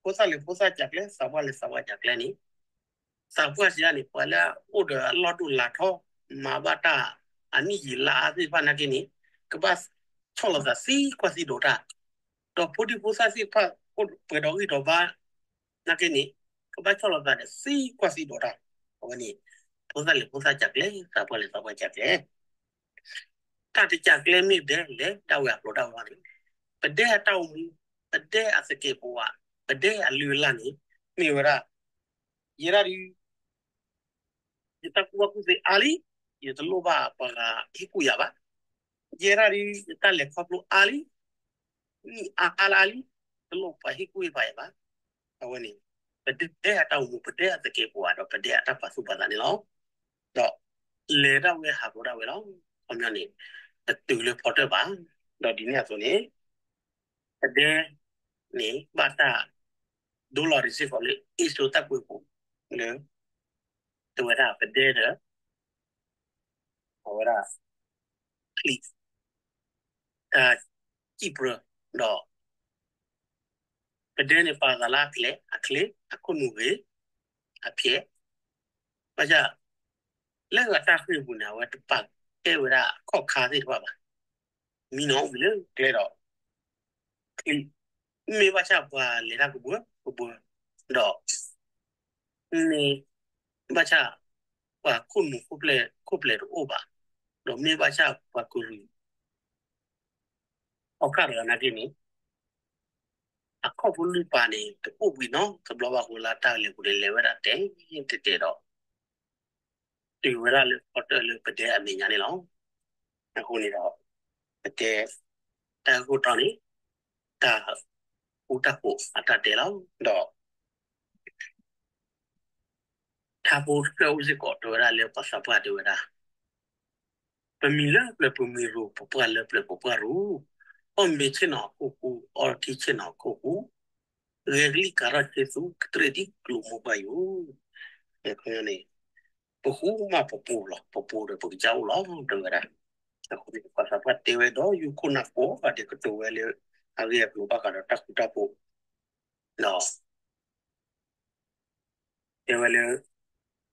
ဖိသၣ်လဲၤဖိသၣ်ကၠးကျဲ သးပှၢ်လဲၤသးပှၢ်ကၠးကျဲန့ၣ် သးပှၢ်စံးန့ၣ် ပှၤလၢအအိၣ်ဒီးအလီၢ်ဒိၣ်လၢထီ မၤဘၣ်တၢ်အနံၣ်ယံာ်လါအါသ့ၣ်တဖၣ်နာ်က့န့ၣ် ကဘၣ်ဆီၣ်လီၤသးသံကွၢ်သံဒိးတၢ် ဒီးဖိဒံဖိသၣ်သ့ၣ်တဖၣ် အိၣ်ပှဲၤဒီးဂံၢ်ဒီးဘါ နာ်က့န့ၣ် ကဘၣ်ဆီၣ်လီၤသးဒီးသံကွၢ်သံဒိးတၢ် အဝဲန့ၣ် ဖိသၣ်လဲၤဖိသၣ်ကၠးကျဲ သးပှၢ်လဲၤသးပှၢ်ကၠးကျဲ တၢ်တကၠးကျဲမ့ၢ်ပဒဲလဲၤဒၣ်ဝဲအဖျိဒၣ်ဝဲန့ၣ် ပဒဲအတၢ်အိၣ်မူ ပဒဲအသကဲးပဝး ပဒဲအလုၢ်အလၢ်န့ၣ် မ့ၢ်ဝဲဒၣ် ယဲဒၣ်ဒုး ယတၢ်ကူၣ်ဘၣ်ကူၣ်သ့အါလံ ယတလိၣ်ဘၣ်ပှၤဂၤဟ့ၣ်ကူၣ်ယၤဘၣ်. ယဲဒၣ်ဒုး ယတၢ်လဲၤခီဖျိအါလံ မ့ၢ်အါလၢအါလံ တလိၣ်ပှၤဟ့ၣ်ကူၣ်ဟ့ၣ်ဖးယၤဘၣ်. အဝဲန့ၣ် ပဒဲအတၢ်အိၣ်မူ ပဒဲအသကဲးပဝးဒီး ပဒဲအတၢ်ပာ်သူၣ်ပာ်သးန့ၣ်လီၤ. ဒီးလဲၤဒၣ်ဝဲဟးဖျိးဒၣ်ဝဲလီၤ. ခီပညီန့ၣ် တတုၤလၢဖီတၢၣ်ဘၣ်. ဒီးဒ်န့ၣ်အသိးန့ၣ် ပဒဲန့ၣ် ဘၣ်တၢ်ဒိလီၤဒံးစ့ၢ်ကီးလၢ အ့စိတၢ်ကွဲးပူၤလၢ တဲဝဲဒၣ်ပဒဲဒီး အဝဲဒၣ် ချံး တၢ်စံၣ်ပြၢ ဒီး ပဒဲန့ၣ် ပာ်သးလၢအကျဲ အချ့ အခိၣ်နူာ်ဂ့ၤ အဖျဲး ဘၣ်ဆၣ် လၢအတၢ်ဃ့ၢ်ပူၤန့ၣ် အဝဲတပာ်ကဲဝဲဒၣ်အခီၣ်ခါသ့ၣ်တဖၣ်ဘၣ်. မံနီၤဝံၤလၢကျဲဒီး ချံး, မ့ၢ်ဘၣ်ဆၣ်ပှၤလဲၤတၢ်ကဘှၢကဘှၢ, ဒီး မ့ၢ်ဘၣ်ဆၣ် ပှၤခိၣ်နူာ်ခိၣ်ပျဲၢ်ခိၣ်ပျဲၢ်တအိၣ်ဘၣ်, ဒီးမ့ၢ်ဘၣ်ဆၣ်ပှၤကရူၢ် အီၣ်ခၣ်တဂၤနာ်က့န့ၣ် အခီၣ်ဖိလွံၢ်ပၤန့ၣ် တအိၣ်ဘှံးနီတဘျီဘၣ်အဃိလၢတၢ်လဲၤပူၤန့ၣ် လဲၤဝဲဒၣ်တဲာ်တဲာ်ဒီး တုၤဝဲဒၣ်လၢကီၢ်တၢၢ်လၢပဒဲအမဲာ်ညါန့ၣ်လီၤ. အဃိန့ၣ်ဒီး ပတဲ တၢ်ဂ့ၢ်ခိၣ်တီန့ၣ် တၢ်ဃူတၢ်ဖိးအတၢ်တဲလီၤ. ဒီး ထါဖိသၢအိၣ်စ့ၢ်ကီးတဲဝဲဒၣ်လၢပှၤသးပှၢ်တဲဝဲဒၣ် ပမံၤလၢပျၢၤပမံၤရူၤ ပပှၢ်လၢပျၢၤပပှၢ်ရူၤ, အီၣ်မ့ၤဆ့ၣ်နီၤအခိၣ်ဃူ အီထံဆ့ၣ်နီၤအခိၣ်ဃူ, ဂဲၤကလံၣ်ကၤထီၣ်ဆ့သူ ကတြ့ၣ်ဒ်ကျိၤမိၢ်ပှၢ်ယိၤ, န့ၣ် ပဃူမးပပိာ်လီၤ ပပိာ်ဒီးပကစၢ်အိၣ်လီၤ တဲဝဲဒၣ်. အဃိန့ၣ်ပှၤသးပှၢ်တဲဝဲဒီးယိၤခိၣ်နၢ်ကိးဂၤဒဲးကတိၤဝဲလၢ အဂ့ၢ်အကျိၤဘၣ်ဃးဒီးတၢ်ဃူတၢ်ဖိး ဒီး တဲဝဲလၢ ကီၢ်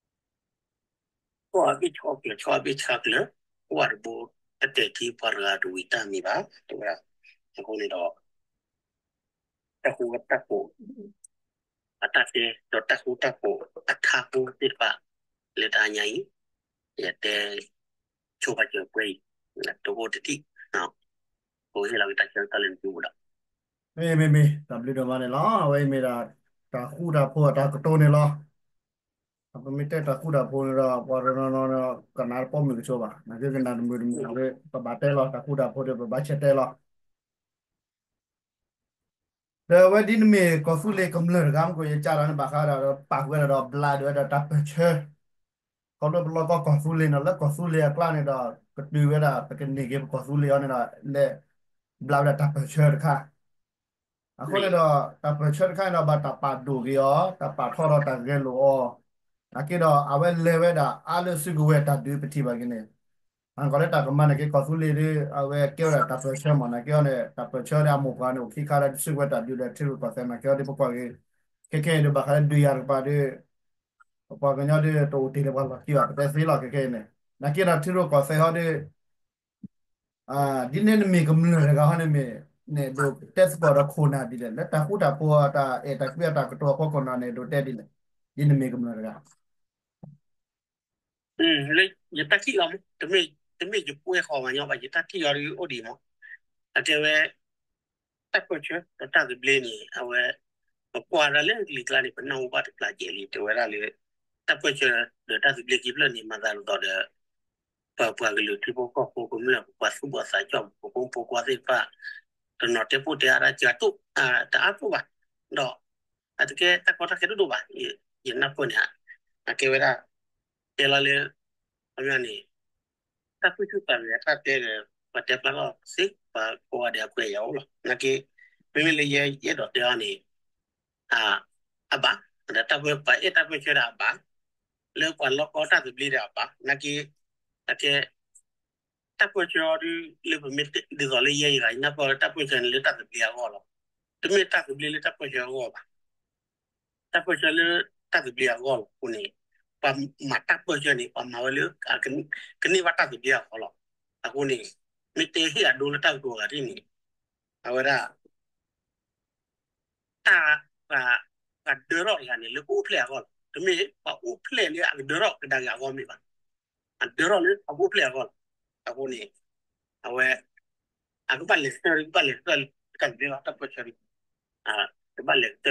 အဘ့ၣ်ဆှီကျၢၤ ဆှီအဘ့ၣ်ဆှီကျၢၤ, အိၣ်ဝဲတဘိ တတဲာ်ထံပှၤတဂၤတဝံၤတၢ်မံၤဘၣ် တဲဝဲဒၣ်. အဃိန့ၣ်ဒီး တၢ်ဃူတၢ်ဖိး အတၢ်တဲ ဒီးတၢ်ဃူတၢ်ဖိးအထါဖိသ့ၣ်တဖၣ် လၢတဟါညါအံၤ ယတဲ ဆိပာ်စၢၤပှဲၤအံၤ တအိၣ်တထံၣ် ပဟ့ၣ်လီၤက့ၤတၢ်ဆၢကတီၢ်လၢနသုအိၣ်ဒီး မ့မ့မ့ၢ် တၢ်ဘျုးဒိၣ်မးန့ၣ်လီၤ. အဝဲအံၤမ့ၢ်ဒၣ် တၢ်ဃူတၢ်ဖိးအတၢ်ကတိၤန့ၣ်လီၤ. ပမ့ၢ်တဲတၢ်ဃူတၢ်ဖိးန့ၣ်ဒီး ပှၤတနီၤနီၤန့ၣ် ကနၣ်တပိာ်မုၢ်ကဆိဘၣ်. နာ်က့ကနၣ်တမုာ်တမုာ် ပဘၣ်တဲလီၤ တၢ်ဃူတၢ်ဖိးဒီး ပဘၣ်ဆဲးတဲလီၤ. ဒီးအဝဲဒ်နမ့ၢ်ကီၢ်သူလ့ၤကမျၢၢ်တဂၤမ့ၢ်ကီး ယကၢ်ဒီးန့ၣ်ဘၣ်ဃးဒီး ပာ်ဃုာ်ဝဲဒၣ်ဒီးဘျးဒၣ်ဝဲဒၣ်တၢ်ပၢၢ်ဆၢ ခီဖျိပလီၢ်ကီၢ်ကီၢ်သူလ့ၤန့ၣ် လၢကီၢ်သူလ့ၤအကျါန့ၣ်ဒီး ကတုၤဝဲဒၣ် ပကန့ၢ်က့ၤပကီၢ်သူလ့ၤအီၤန့ၣ်ဒီး လဲၤဘျးဝဲဒၣ်တၢ်ပၢၢ်ဆၢတခါ. အဃိန့ၣ်ဒီး တၢ်ပၢၢ်ဆၢတခါန့ၣ်ဒီး ဘၣ်တၢ်ပာ်ဒိၣ်က့ၤအီၤ တၢ်ပာ်ထီၣ်ဒီးတၢ်ဂဲၤလိာ်အီၤ, နာ်က့ဒီး အဝဲလဲၤဝဲဒၣ်အါလၢစုကဝဲၤတၢ်ဒုးပထံၣ်ဘၣ်က့ၤန့ၣ် အကီးလၢတၢ်ကမၤန့ၣ်က့ၤကီၢ်သူလ့ၤဒီး အဝဲကဲဝဲဒၣ်တၢ်ပၢၢ်ဆၢမး နာ်က့အီၤန့ၣ် တၢ်ပၢၢ်ဆၢဒီးအမိၢ်ပှၢ်န့ၣ် အိၣ်ခံခါလၢစုကဝဲၤတၢ်ဒုးဒီးထံရူၢ်ကီၢ်သဲး နာ်က့အီၤဒီးပကွၢ်က့ၤ ခဲခဲအံၤဒီးဘၣ်ဃးလၢဒုးယၤတကပၤဒီး ပပှၤကညီဒီးတအိၣ်တ့ၢ်လၢပှၤလီၢ်ခံဘၣ် ပတဲသ့လီၤခဲခဲအံၤန့ၣ် နာ်က့ဒီးထံရူၢ်ကီၢ်သဲးဟီဒီး ဒ်န့ၣ်နမ့ၢ်ကမျၢၢ်တဂၤဟီန့ၣ်မ့ၢ် န့ၣ်ဒိးတဲသကိးဒီးခိၣ်နၢ်ဒ်လဲၣ် လၢတၢ်ဃူတၢ်ဖိးတၢ်အဲၣ်တၢ်ကွံအတၢ်ကတိၤအဖီခိၣ်န့ၣ် ဒိးတဲဒ်လဲၣ် ဒ်နမ့ၢ်ကမျၢၢ်တဂၤ လၢယတၢ်ထံၣ်အီၤမး တမ့ၢ်ယပှဲၤဃီၤမးညီဘၣ် ယတၢ်ထံၣ်အီၤဒ်အိၣ်ဒံးမး အကဲဝဲ တၢ်ပၢၢ်ဆၢဒီးတၢ်သဘျ့န့ၣ် အဝဲ ပကွၢ်ဒၣ်လၢကလံၤကျါန့ၣ် ပနၢ်ဟူဘၣ်တပျၢ်ကဲလံ တဲဝဲဒၣ်လၢ တၢ်ပၢၢ်ဆၢဒီးတၢ်သဘျ့ခံဖျၢၣ်န့ၣ် မၤသးဒ်သိးဒီး ပပှၤကလုာ်ထံဖိကီၢ်ဖိကမျၢၢ် ပပှၤသူၣ်ဘီၣ်သးစၢ်ဖိ ပဖိမုၣ်ဖိခွါသ့ၣ်တဖၣ် တနီၤတဲပိၢ်တဲအါဒၣ်စှၤတိၣ် တအါတိၢ်ဘၣ် ဒီး အတကဲတၢ်ကီတၢ်ခဲဒိၣ်ဒိၣ်ဘၣ် ယနၢ်ပၢၢ်န့ၣ် အကဲဝဲဒၣ် တဲလီၤလၢ ခီပညီန့ၣ် တၢ်ပၢၢ်ဆၢတၢ်ဂ့ၢ်အတၢ်တဲဒီး ပှၤတဲဖျါထီၣ်သ့ ပှၤကိးဂၤဒဲးအကွဲးယၤအိၣ်လီၤ. နာ်က့ မ့မ့ၢ်လၢယအဲၣ်ဒိးတဲအီၤန့ၣ် အဘၣ် ဒီးတၢ်ပၢၢ် ပှၤအဲၣ်တၢ်ပၢၢ်ဆၢဒီးအဘၣ် လၢပှၤလီၢ်ကီတၢ်သဘျ့ဒီးအဘၣ် နာ်က့ အကဲ တၢ်ပၢၢ်ဆၢအီၤဒ် လၢပမ့ၢ်ဒ်သိးလၢယဲယဂၤ ယနၢ်ပၢၢ်လၢတၢ်ပၢၢ်ဆၢန့ၣ်လၢတၢ်သဘျ့အဂီၢ်လီၤ. တမ့ၢ်တၢ်သဘျ့လၢတၢ်ပၢၢ်ဆၢအဂီၢ်ဘၣ်. တၢ်ပၢၢ်ဆၢလၢတၢ်သဘျ့အဂီၢ်လီၤအဃိန့ၣ် ပှၤမၤတၢ်ပၢၢ်ဆၢန့ၣ် ပှၤမၤဝဲလၢ ကန့ၢ်ဘၣ်တၢ်သဘျ့အဂီၢ်လီၤ. အဃိန့ၣ် မ့ၢ်တဲဟ့ၣ်အဒိလၢတၢ်ကတိၤအဂၤဒ်န့ၣ် အဝဲဒၣ် တၢ် ပှၤဒၢထီၣ်တဂၤန့ၣ် လၢကအိၣ်ဖျဲၣ်အဂီၢ်လီၤ. တမ့ၢ်ပှၤအိၣ်ဖျဲၣ်လၢအကဒၢထီၣ်ကဒါက့ၤအဂီၢ်မ့ၢ်ဘၣ်. အဒၢထီၣ်လၢအကအိၣ်ဖျဲၣ်အဂီၢ်လီၤ. အဃိန့ၣ် အဝဲ အကဘၣ်လဲၤကတၢၢ် ကဘၣ်လဲၤကတၢၢ်လၢတၢ်သဘျ့လီၤ တၢ်ပၢၢ်ဆၢ ကဘၣ်လဲၤကတၢၢ်လၢ တၢ်ပၢၢ်ဆၢ အကတၢၢ်လၢတၢ်ပၢၢ်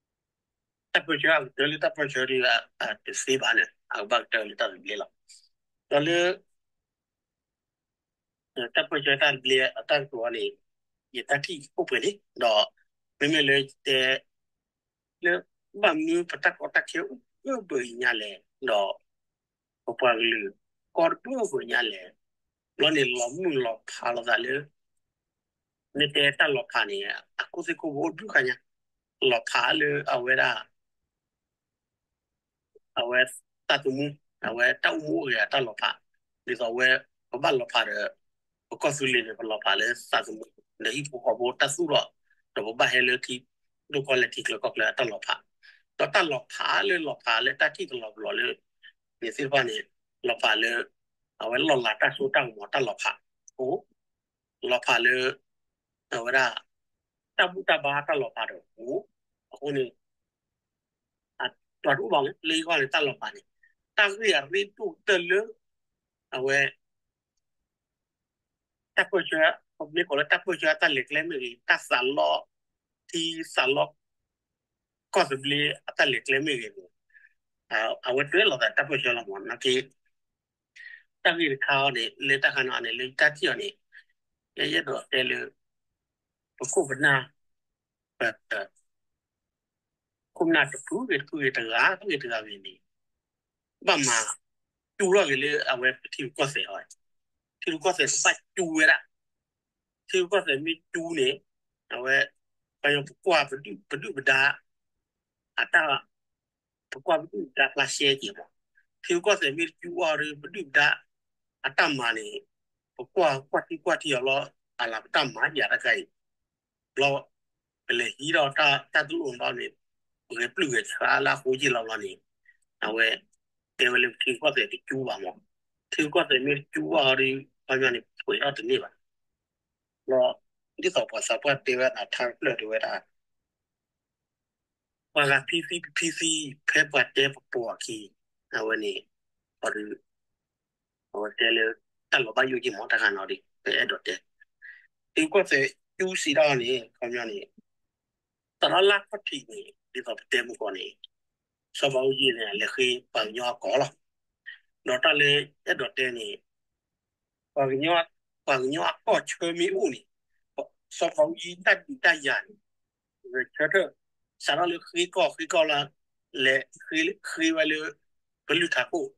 ဆၢဒီး တသ့ဘၣ်န့ၣ် အကဘၣ်ကတၢၢ်လၢတၢ်သဘျ့လီၤ. ဒီးလၢ တၢ်ပၢၢ်ဆၢတၢ်သဘျ့အတၢ်ကတိၤန့ၣ် ယတၢ်ထံၣ်အိၣ်ပှဲၤလံ ဒီး မ့မ့ၢ်လၢတဲ လၢဘၣ်မနုၤပတၢ်ကီတၢ်ခဲအိၣ်ဘၣ်ဘၣ်အံၤညါလဲၣ် ဒီး ပပှၤကလုာ် ကီတဘၣ်ဘၣ်ညါလဲၣ် ဘျီန့ၣ်လီၤမုၢ်လီၤဖးလိာ်သးလၢ မ့ၢ်တဲတၢ်လီၤဖးန့ၣ် အခိၣ်သ့ၣ်ခိၣ်ဘိအိၣ်ဒူၣ်ခါညါ လီၤဖးလၢအဝဲဒၣ် အဝဲသးသမူ အဝဲတၢ်အိၣ်မူအိၣ်ဂဲၤအတၢ်လီၤဖး ဒ်သိးအဝဲ ပဘၣ်လီၤဖးဒီး ပကီၢ်သူလ့ၤန့ၣ် ပလီၤဖးလၢသးသမူ ဒီးဟံၣ်ဖိဃီဖိတၢ်သူၣ်ထီၣ် ဒီးပဘၣ်ဟဲလၢထံဒိၣ်ကီၢ်လဲၢ်ထံချၢကီၢ်ချၢအတၢ်လီၤဖး ဒီးတၢ်လီၤဖးလၢလီၤဖးလၢတၢ်ထံၣ်ကလီၤပလီၤလၢ န့ၣ်သ့ၣ်တဖၣ်န့ၣ် လီၤဖးလၢ အဝဲလီၢ်လၤတၢ်စိတၢ်ကမီၤတၢ်လီၤဖး အိၣ်, လီၤဖးလၢ အဝဲဒၣ် တၢ်ဘူၣ်တၢ်ဘါတၢ်လီၤဖးဒီးအိၣ်, အဃိန့ၣ် အတအိၣ်ဘၣ်မး လၢယဂီၢ်န့ၣ် တၢ်လီၤဖးန့ၣ် တၢ်ဂ့ၢ်အရ့ဒိၣ်ကတၢၢ်လၢ အဝဲ တၢ်ပၢၢ်ဆၢ, မ့ၢ်ကိးလၢတၢ်ပၢၢ်ဆၢအတၢ်လဲၤကျဲမ့ၢ်ဂ့ၤ, တၢ်သးလီ ထံသးလီ ကီၢ်သဘျ့အတၢ်လဲၤကျဲမ့ၢ်ဂ့ၤန့ၣ်, အဝဲတလီၤသးတၢ်ပၢၢ်ဆၢလီၤမး နာ်က့ တၢ်ဂ့ၢ်တခါအံၤန့ၣ် လၢတၢ်ခါန့ၣ်န့ၣ် လၢတၢ်ထံၣ်အီၤန့ၣ် ယအဲၣ်ဒိးတဲလၢ ပခိၣ်ပနၢ် ပ ခိၣ်ပနၢ်တဖုဂ့ၤတဖုဂ့ၤ တဂၤဂ့ၤတဂၤဂ့ၤန့ၣ် ဘၣ်မၤ ကၠူထီၣ်က့ၤလၢအဝဲပထံရူၢ်ကီၢ်သဲးအီၤ, ထံရူၢ်ကီၢ်သဲးကဘၣ်ကၠူဝဲဒၣ်, ထံရူၢ်ကီၢ်သဲးမ့ၢ်ကၠူန့ၣ် အဝဲ ပှၤပကွၢ်ပဒုၣ်ပဒါ အတၢ် ပကွၢ်ပဒုၣ်ပဒါဖျါရှဲက့ၤမး, ထံရူၢ်ကီၢ်သဲးမ့ၢ်တကၠူအီၤဒီး ပဒုၣ်ပဒါ အတၢ်မၤန့ၣ် ပကွၢ်ကွၢ်ထံကွၢ်ထံအီၤလီၤ, အလၢပတၢ်မၤယၤတခါအံၤ ဘျီ ပလဲၤဟံးထီၣ်တၢ်တလိၣ်ဘျီန့ၣ် ပဂဲၤပျုၢ်ဂဲၤဆှါလၢအဃိယ့ၢ်လီၤဘျီန့ၣ် အဝဲ တဲဝဲလၢထံရူၢ်ကီၢ်သဲးတကၠူဘၣ်မး, ထံရူၢ်ကီၢ်သဲးမ့ၢ်တကၠူဘၣ်အီၤဒီး ခီပညီန့ၣ် ပှဲၤထီၣ်တန့ၢ်ဘၣ်, ဘျီ ဒ်သိးပှၤသးပှၢ်တဲဝဲဒၣ် ထါတဖျၢၣ်တဲဝဲဒၣ် ပှၤဂၤဖံသံပဖံသံ ဖဲပှၤတဲပပိာ်အခံ, အဝဲန့ၣ် အီၤဒီး အဝဲတဲလၢ တၢ်လီၤဘၣ်ယိၣ်က့ၤမး တၢ်ခါနီၤဒီး ပအဲၣ်ဒိးတဲ ထံရူၢ်ကီၢ်သဲးကၠူစံးဒၣ်န့ၣ် ခီပညီန့ၣ် တၢ်လီၢ်လၢခီၣ်ထံးန့ၣ် ဒ်သိးပတဲမုၢ်ကီၢ်န့ၣ် စီၤဘးအူကၠံန့ၣ် အလဲၤဃ့ပှၤကညီအကီၢ်လီၤ. ဒီးတၢ်လၢအဲၣ်ဒိးတဲန့ၣ် ပှၤကညီအကီၢ်ဆၢမ့ၢ်အိၣ်န့ၣ် စီၤဘးအူကၠံတၢ်ဒုးတၢ်ယၤန့ၣ် ဂဲၤဆၢထၢၣ် စးထီၣ်လၢဃ့ကီၢ်ဃ့ကီၢ်လၢ လဲၤဃ့ဝဲလၢ ကလုၢ်ထးခိၣ်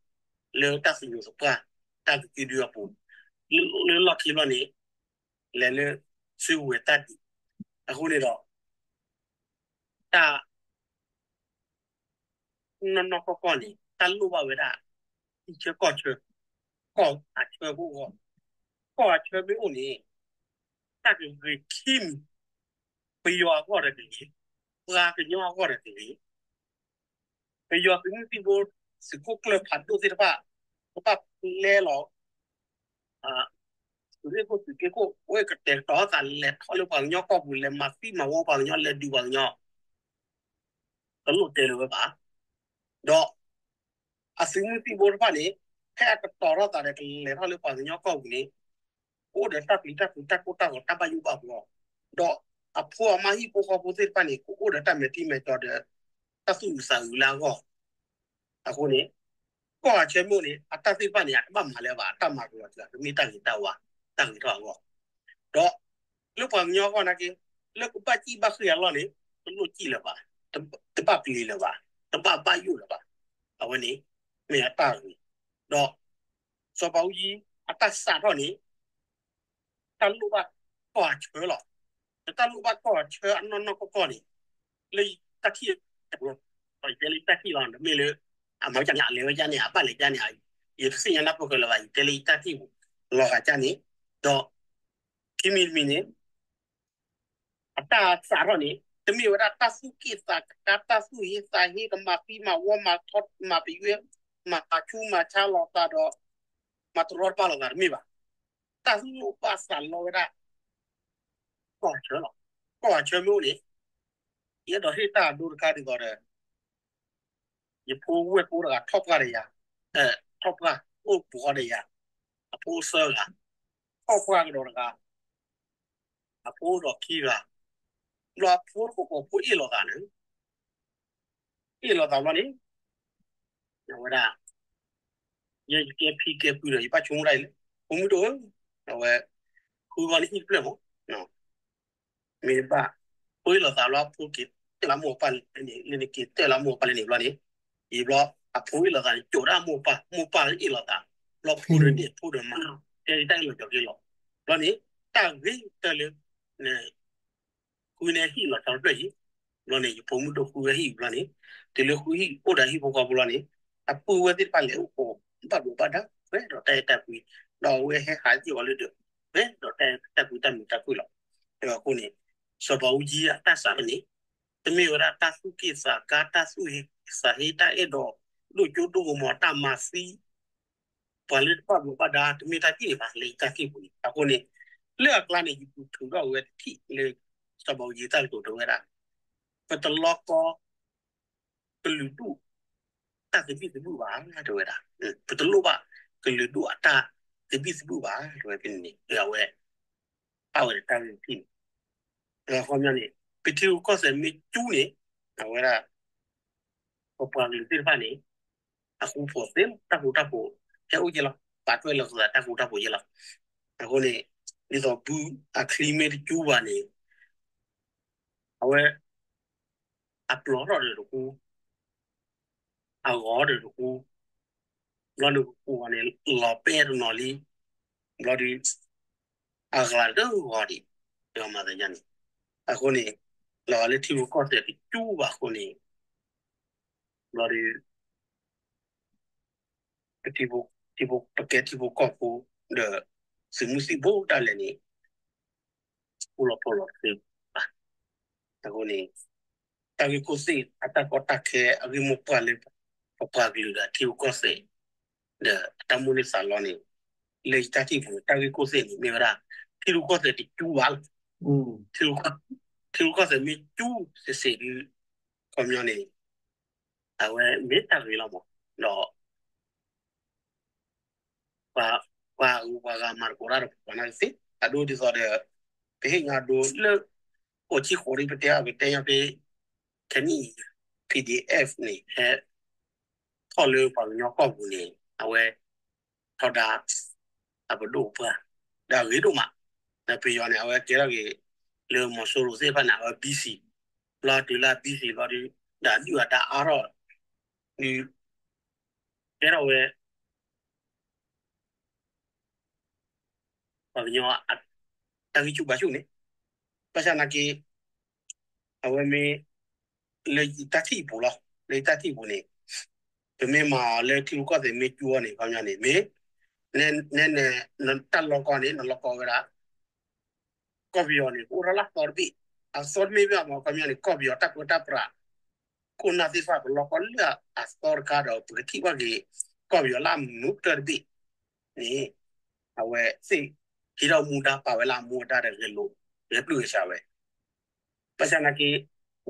လၢတၢ်သညူးသပှၢ် တၢ်ကကုဒုအပူၤ လၢလီၢ်ခံဘျီန့ၣ် လဲၤလၢ စုကဝဲၤတၢ်ဒုး အဃိန့ၣ်ဒီး တၢ် နီၢ်နီၢ်ကီၢ်ကီၢ်န့ၣ် တၢ်လိၣ်ဘၣ်ဝဲဒၣ် ထံဆၢကီၢ်ဆၢ ကီၢ်အဆၢဖိအဂီၢ်, ကီၢ်အဆၢမ့ၢ်အိၣ်န့ၣ် တၢ်ကဂ့ၤခံမံၤ ပယီၤအဂီၢ်ဒီးတဂ့ၤ, ပှၤကညီအဂီၢ်ဒီးတဂ့ၤ, ပယီၤသုးမုၢ်သံၣ်ဘိ သုးခိၣ်ကျၢၢ်ဖးဒိၣ်သ့ၣ်တဖၣ် ကဘၣ်ပျဲလီၤ သုးရ့ၣ်ခိၣ်သုးက့ခိၣ် အဝဲကတဲာ်ကတီၤသးလဲၤထီၣ်လၢပှၤကညီကီၢ်ပူၤ လဲၤမၤသံမၤဝီပှၤကညီ လဲၤဒုးပှၤကညီ တလိၣ်တဲလၢၤဝဲဘၣ်. ဒီး အသုးမုၢ်သံၣ်ဘိတဖၣ်န့ၣ် ဖဲအကတီၤထီၣ်သးဒီးကလဲၤထီၣ်လၢပှၤကညီကီၢ်ပူၤန့ၣ် ကအိၣ်ဒီးတၢ်ပျံၤတၢ်ဖုးတၢ်ကိၢ်တၢ်ဂီၤတၢ်ဘၣ်ယိၣ်ဘၣ်ဘှီ, ဒီးအဖိအမါဟံၣ်ဖိဃီဖိသ့ၣ်တဖၣ်န့ၣ် ကအိၣ်ဒီးတၢ်မဲာ်ထံမဲာ်ကၠီဒီး တၢ်သူၣ်အုးသးအုးလၢအဂီၢ် အဃိန့ၣ် ကီၢ်အဆၢမ့ၢ်အိၣ်န့ၣ် အတၢ်သ့ၣ်တဖၣ်န့ၣ် အတဘၣ်မၤလၢၤဘၣ် အတၢ်မၤကလီၤတဂၤ ကမ့ၢ်တၢ်ဂ့ၤတၢ်ဝါ တၢ်ဂ့ၤထီၣ်အဂီၢ်, ဒီး လၢပှၤကညီအဂီၢ်နာ်က့ လၢကဘၣ်စံၣ်ဘၣ်ဃ့ၢ်အလီၢ်န့ၣ် တလိၣ်စံၣ်လၢၤဘၣ်, တဘၣ်ပျံၤလၢၤဘၣ်, တဘၣ်ဘၣ်ယိၣ်လၢၤဘၣ်, အဝဲန့ၣ် မ့ၢ်အတၢ်ဂ့ၤ, ဒီး စီၤပၤအူကၠံ အတၢ်စးထီၣ်န့ၣ် တၢ်လိၣ်ဘၣ်ကီၢ်အဆၢလီၤ. တၢ်လိၣ်ဘၣ်ကီၢ်အဆၢအနီၢ်နီၢ်ကီၢ်ကီၢ်န့ၣ် လၢယတၢ်ထံၣ်, ယတဲလၢယတၢ်ထံၣ်လီၤ တမ့ၢ်လၢ အမၤဝဲဒ်န့ၣ် အလဲၤဝဲဒ်န့ၣ် အဘၣ်လဲၤဒ်န့ၣ် ယတသ့ၣ်ညါနၢ်ပၢၢ်ဃၢၤလၢၤဘၣ် ယတဲလၢယတၢ်ထံၣ်ပူၤ လီၤဂာ်ဒ်န့ၣ်, ဒီး ခံမံၤတမံၤန့ၣ် အတၢ်စးထီၣ်န့ၣ် တမ့ၢ်ဝဲဒၣ်တၢ်သူၣ်က့ၣ်သးကါ တၢ်သူၣ်ဟ့သးဟ့ ကမၤသံမၤဝီ မၤပယွဲ မၤဆူးမၤဆါလိာ်သးဒီး မၤတရီတပါလိာ်သးတမ့ၢ်ဘၣ်. တၢ်လိၣ်ဘၣ်စးလီၤဝဲဒၣ် ကီၢ်အဆၢလီၤ. ကီၢ်အဆၢမ့ၢ်အိၣ်န့ၣ် ယအဲၣ်ဒိးဟ့ၣ်တၢ်အဒိတခါဒ်သိးဒီး ယဖိဝဲၢ်ဖိတဂၤ ထီၣ်ပှၢ်ဒီးယၤ, ထီၣ်ပှၢ်အိၣ်ပှီၤဒီးယၤ, အဖိအိၣ်သၢဂၤ, ထီၣ်ပှၢ်ကဒီးတဂၤ, အဖိအိၣ်ဒီးခံဂၤ, ဘျီအဖိတကိးကိးဖိအ့ၣ်လိာ်သးန့ၣ်, အ့ၣ်လိာ်သးဘျီန့ၣ်, အဝဲဒၣ် ယဲယကဲဖံကဲဖုဒီး ယဘၣ်ဆိကမိၣ်ဒၣ်အံၤလၢ ဖိမုၣ်ဒိၣ်ဧၢ, အဝဲ ဃုဂီၢ်န့ၣ်ဟံၣ်တဖျၢၣ်မး မ့ၢ်ဘၣ် ဖိအ့ၣ်လိာ်သးဘျီ ဖိက့ၤတဲလၢမိၢ်ပၢ်လၢန့ၣ်, လၢန့ၣ်က့ၤတဲလၢမိၢ်ပၢ်လၢန့ၣ်ဘျီန့ၣ်, ယံာ်ဘျီ အဖိအ့ၣ်လိာ်သးန့ၣ် ကိးဒၣ်မိၢ်ပၢ်, မိၢ်ပၢ်အ့ၣ်လိာ်သး, ဘျီဖိဒီးန့ၣ် ဖိဒီးမါ, တဲတၢ်အ့ၣ်လိာ်ကီၤက့ၤလီၤ. ဘျီန့ၣ် တၢ်ဂ့ၤကတၢၢ်လၢ ဃုန့ၢ်ဟံၣ်လီၤဆီတဖျၢၣ်အံၤ, ဘျီန့ၣ် ယဖိမုၣ်ဒိၣ်ဃုဝဲဟံၣ်ဘျီန့ၣ်, တုၤလၢဃုဟံၣ်အိၣ်ဒီးဟံၣ်ဖိဃီဖိလီၤန့ၣ်, အပုၢ်ဝဲၢ်သ့ၣ်တဖၣ်လဲၤအိၣ်ကိး ဘၣ်ဒိဘၣ်ထံး ပှဲၤဒီးတၢ်အဲၣ်တၢ်ကွံ, ဒီးအဝဲဟဲဟးစ့ၢ်ကီးလၢဒၢး ပှဲၤဒီးတၢ်အဲၣ်တၢ်ကွံတၢ်မုာ်တၢ်ခုၣ်လီၤ. အဃိန့ၣ် စီၤပၤအူကၠံအတၢ်စးထီၣ်န့ၣ် တမ့ၢ်ဝဲဒၣ်တၢ်သူၣ်က့ၣ်သးကါ တၢ်သူၣ်ဟ့သးဟ့ တၢ်အဲၣ်ဒိးဒိၣ်ကၠိဒိၣ်ကမီၤ တၢ်မၤသံ ပှၤလၢတဘၣ်ဘျီးဘၣ်ဒါ တမ့ၢ်တၢ်ထံၣ်န့ၣ်ဘၣ် လၢယတၢ်ထံၣ်ပူၤန့ၣ်. အဃိန့ၣ် လၢအကျါန့ၣ် ယပူၤထုးထီၣ်ဝဲတထံၣ်လၢ စီၤဘးအူကၠံတၢ်ကတိၤတဲဝဲဒၣ်, ပတလီကီ ကလုာ်ဒူၣ် တၢ်သဘံၣ်သဘုၣ်ဘၣ် တဲဝဲဒၣ်, ပတလိၣ်ဘၣ် ကလုာ်ဒူၣ်အတၢ်သဘံၣ်သဘုၣ်ဘၣ် တဲဝဲဖဲန့ၣ်န့ၣ် အဝဲ ပာ်ဝဲဒီးတၢ်ဂ့ၢ်တထံၣ်န့ၣ်. အခီပညီန့ၣ် ပထံရူၢ်ကီၢ်သဲးမ့ၢ်ကၠူန့ၣ် အဝဲဒၣ် ပပှၤကလုာ်သ့ၣ်တဖၣ်န့ၣ် အဃူဖိးသ့လီၤ, တၢ်ဃူတၢ်ဖိး ဟဲအိၣ်က့လီၤ, ပာ်ထွဲလီၤသးတၢ်ဃူတၢ်ဖိးက့လီၤ. အဃိန့ၣ် ဒ်သိးဘုအချံမ့ၢ်တကၠူဘၣ်န့ၣ် အဝဲ အပျီၢ်ထီၣ်ဒီးတဃူ, အဂီၤဒီးတဃူ, ဘျီဒုးကကိးန့ၣ် လီၤပဲတနီၤလံ, ဘျီဒုး အဂၤတဂီၤဒံး, မၤသးဒ်န့ၣ်. အဃိန့ၣ် လီၤဂာ်လၢထံဖိကီၢ်သဲးတကၠူဘၣ်အဃိန့ၣ် ဘျီဒုး ပ ပကဲထံဖိကီၢ်ဖိ ဒီးသုးမုၢ်သံၣ်ဘိဒၣ်လဲာ်န့ၣ် အိၣ်လီၤပှီၢ်လီၤသ့ဘၣ်. အဃိန့ၣ် တၢ်ဂ့ၢ်ခိၣ်သ့ၣ်အတၢ်ကီတၢ်ခဲအဂ့ၢ်မိၢ်ပှၢ်လၢ ပပှၤကလုာ်ဒီးထံဖိကီၢ်သဲး ဒီးအတၢ်မိၣ်န့ၢ်သးလီန့ၣ် လၢယတၢ်ထံၣ်ပူၤန့ၣ် တၢ်ဂ့ၢ်ခိၣ်သ့ၣ်န့ၣ် မ့ၢ်ဝဲဒၣ် ထံဖိကီၢ်သဲးတကၠူဘၣ်လီၤ. ထံဖိကီၢ်သဲးမ့ၢ်ကၠူစ့ၢ်စ့ၢ်ဒုး ခီပညီန့ၣ် အဝဲမ့ၢ်တၢ်ဂ့ၤလီၤမး, ဒီး ပှၤဂုၤပှၤဂၤမၤသကိးတၢ်ဒီးပှၤနာ်က့သ့, အဒိဒ်သိးဒီး ပဟ့ၣ်ညီဒိလၢ အိၣ်ဆံဃိးဒ်ပတဲအီၤ ပတဲညီဖဲ ခဲနံၣ် PDF န့ၣ် ဟဲထီၣ်လၢပှၤကညီကီၢ်ပူၤန့ၣ် အဝဲ ထီဒါ အပဒိၣ်ပှၢ် ဒီးအဂ့ၤဒိၣ်မး, ဒီးပယီၤန့ၣ် အဝဲကဲထီၣ်က့ၤ လၢမီၤစိရိၤသ့ၣ်တဖၣ်န့ၣ် အဝဲ busy ဘျီတုၤလၢ busy ဘျီဒုး ဒီးဒုၣ်အဒါအါထီၣ် ဒုး ကဲထီၣ်ဝဲ ပှၤကညီ တၢ်ဂံၢ်ဆူၣ်ဘါဆူၣ်န့ၣ်, ဘၣ်ဆၣ်နာ်က့ အဝဲမ့ၢ် လၢယတၢ်ထံၣ်အပူၤလီၤ, လၢယတၢ်ထံၣ်အပူၤန့ၣ် ပမ့ၢ်မၤအီၤလၢထံရူၢ်ကီၢ်သဲးမ့ၢ်ကၠူအီၤန့ၣ် ခီပညီန့ၣ် မ့ၢ် နဲ နဲ နတၢ်လီကီန့ၣ် နလီကီဝဲဒၣ် ကီၢ်ပယီၤန့ၣ် ကအိၣ်ထီၣ်လၢအသီတဘ့ၣ်, အသီတမ့ၢ်ဘၣ်မး ခီပညီန့ၣ် ကီၢ်ပယီၤတၢ်ပၢတၢ်ပြး ခိၣ်နၢ်သ့ၣ်တဖၣ် ပလီကီလၢအသီတခါဒီး ပကထံၣ်ဘၣ်က့ၤ ကီၢ်ပယီၤလၢအမုာ်ကတၢၢ်တဘ့ၣ်န့ၣ် အဝဲသ့ၣ်ဟံးထီၣ်မူဒါပာ်ဝဲလၢအမူအဒါဒီးဂဲၤလိာ် ဂဲၤပျုၢ်ဂဲၤဆှးဝဲ. ဘၣ်ဆၣ်နာ်က့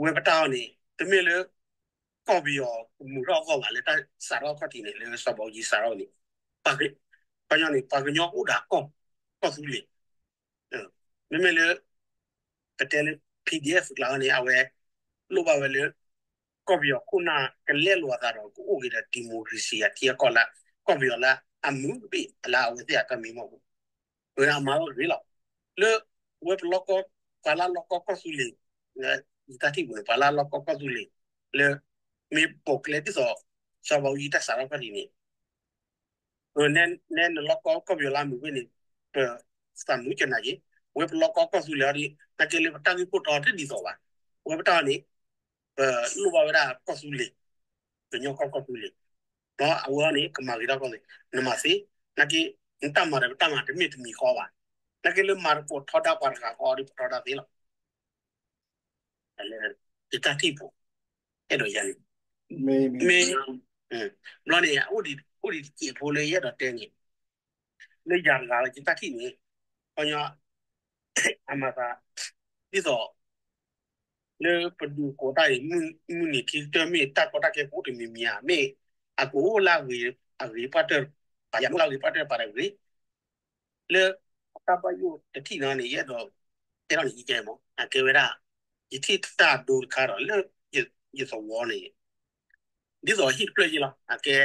ဝဲပတၢ်အီၤန့ၣ် တမ့ၢ်လၢ ကီၢ်ပယီၤကမုာ်ထီၣ်အဂီၢ်ဘၣ် လၢတၢ်စးထီၣ်ခီၣ်ထံးန့ၣ် လၢစီၤဘးအူကၠံစးထီၣ်န့ၣ် ပှၤကညီန့ၣ် ပှၤကညီကအိၣ်ဒီးကီၢ်သူလ့ၤ မ့မ့ၢ်လၢ ပတဲလၢ PDF ကျါန့ၣ် အဝဲ လိၣ်ဘၣ်ဝဲလၢ ကီၢ်ပယီၤခိၣ်နၢ်ကလဲလိာ်အသးဒီး ကအိၣ်က့ၤဒီး democracy အထံအကီၢ်လၢ ကီၢ်ပယီၤလၢအမုာ်တဘ့ၣ် အလၢအဝဲသ့ၣ်အတၢ်မံမီၢ်ပူၤ ဝဲဒၣ်အမၤအီၤဂ့ၤလီၤ. လၢ ဝဲပလီကီ ပှၤလၢလီကီကီၢ်သူလ့ၤ ယတၢ်ထံၣ်ပူၤန့ၣ် ပှၤလၢလီကီကီၢ်သူလ့ၤ လၢ မ့ၢ်ပိာ်ကျဲဒ်သိး စီၤဘးအူကၠံတၢ်စးထီၣ်ခီၣ်ထံးန့ၣ် နဲနလီကီကီၢ်ပယီၤလၢအမုာ်ဝဲန့ၣ် ပသးမုာ်ကနၤက့ၤ ဝဲပလီကီကီၢ်သူလ့ၤအီၤဒ် နာ်က့လၢပတၢ်ဂ့ၢ်ခိၣ်တီတဒ်သိးဘၣ်. ဝဲပတၢ်အီၤန့ၣ် ပလိၣ်ဘၣ်ဝဲဒၣ်ကီၢ်သူလ့ၤ ကညီကီၢ်ကီၢ်သူလ့ၤ ဒီးအဝဲအီၤန့ၣ် ကမၤဂ့ၤထီၣ်ကီၢ်သူလ့ၤ နမၤသ့ နာ်က့ နတၢ်မၤဒီးပတၢ်မၤတမ့ၢ်တမံၤဃီဘၣ်. နာ်က့လၢမၤသကိးထီဒါပှၤတဂၤဃီဒီး ပထီဒါသ့လီၤ. လၢ ယတၢ်ထံၣ်ပူၤ အဲၣ်ဒိးယၤန့ၣ် မ့ၢ် ဘျီန့ၣ် အိၣ်ဒံးတစဲးဖိလၢယအဲၣ်ဒိးတဲန့ၣ် လၢယၤတဂၤလၢယတၢ်ထံၣ်န့ၣ် ခီညီ အမၤသး ဒ်သိး လၢပဒုးကိးတၢ်အံၤ မုၢ်နံၤခံကတၢၢ်မ့ၢ်တၢ်ကီတၢ်ခဲပူၤတမံၤမံၤဧါ မ့ၢ်အကအိၣ်လၢအဂ့ၤပှၢ်တၢၢ် ပာ်ယၤမ့ၢ်လၢအဂ့ၤပှၢ်တၢၢ်ပာ်တဂ့ၤ လၢအတၢ်ဘၣ်ယိၣ်တထံၣ်နီၤန့ၣ် ယအဲၣ်ဒိးတဲထီၣ်န့ၣ် ယကဲမး အကဲဝဲဒၣ် ယထံၣ်တၢ်ဒိတခါဒီး လၢယသဝီန့ၣ် ဒ်သိးဟံၣ်တဖျၢၣ်ယ့လီၤ အကဲ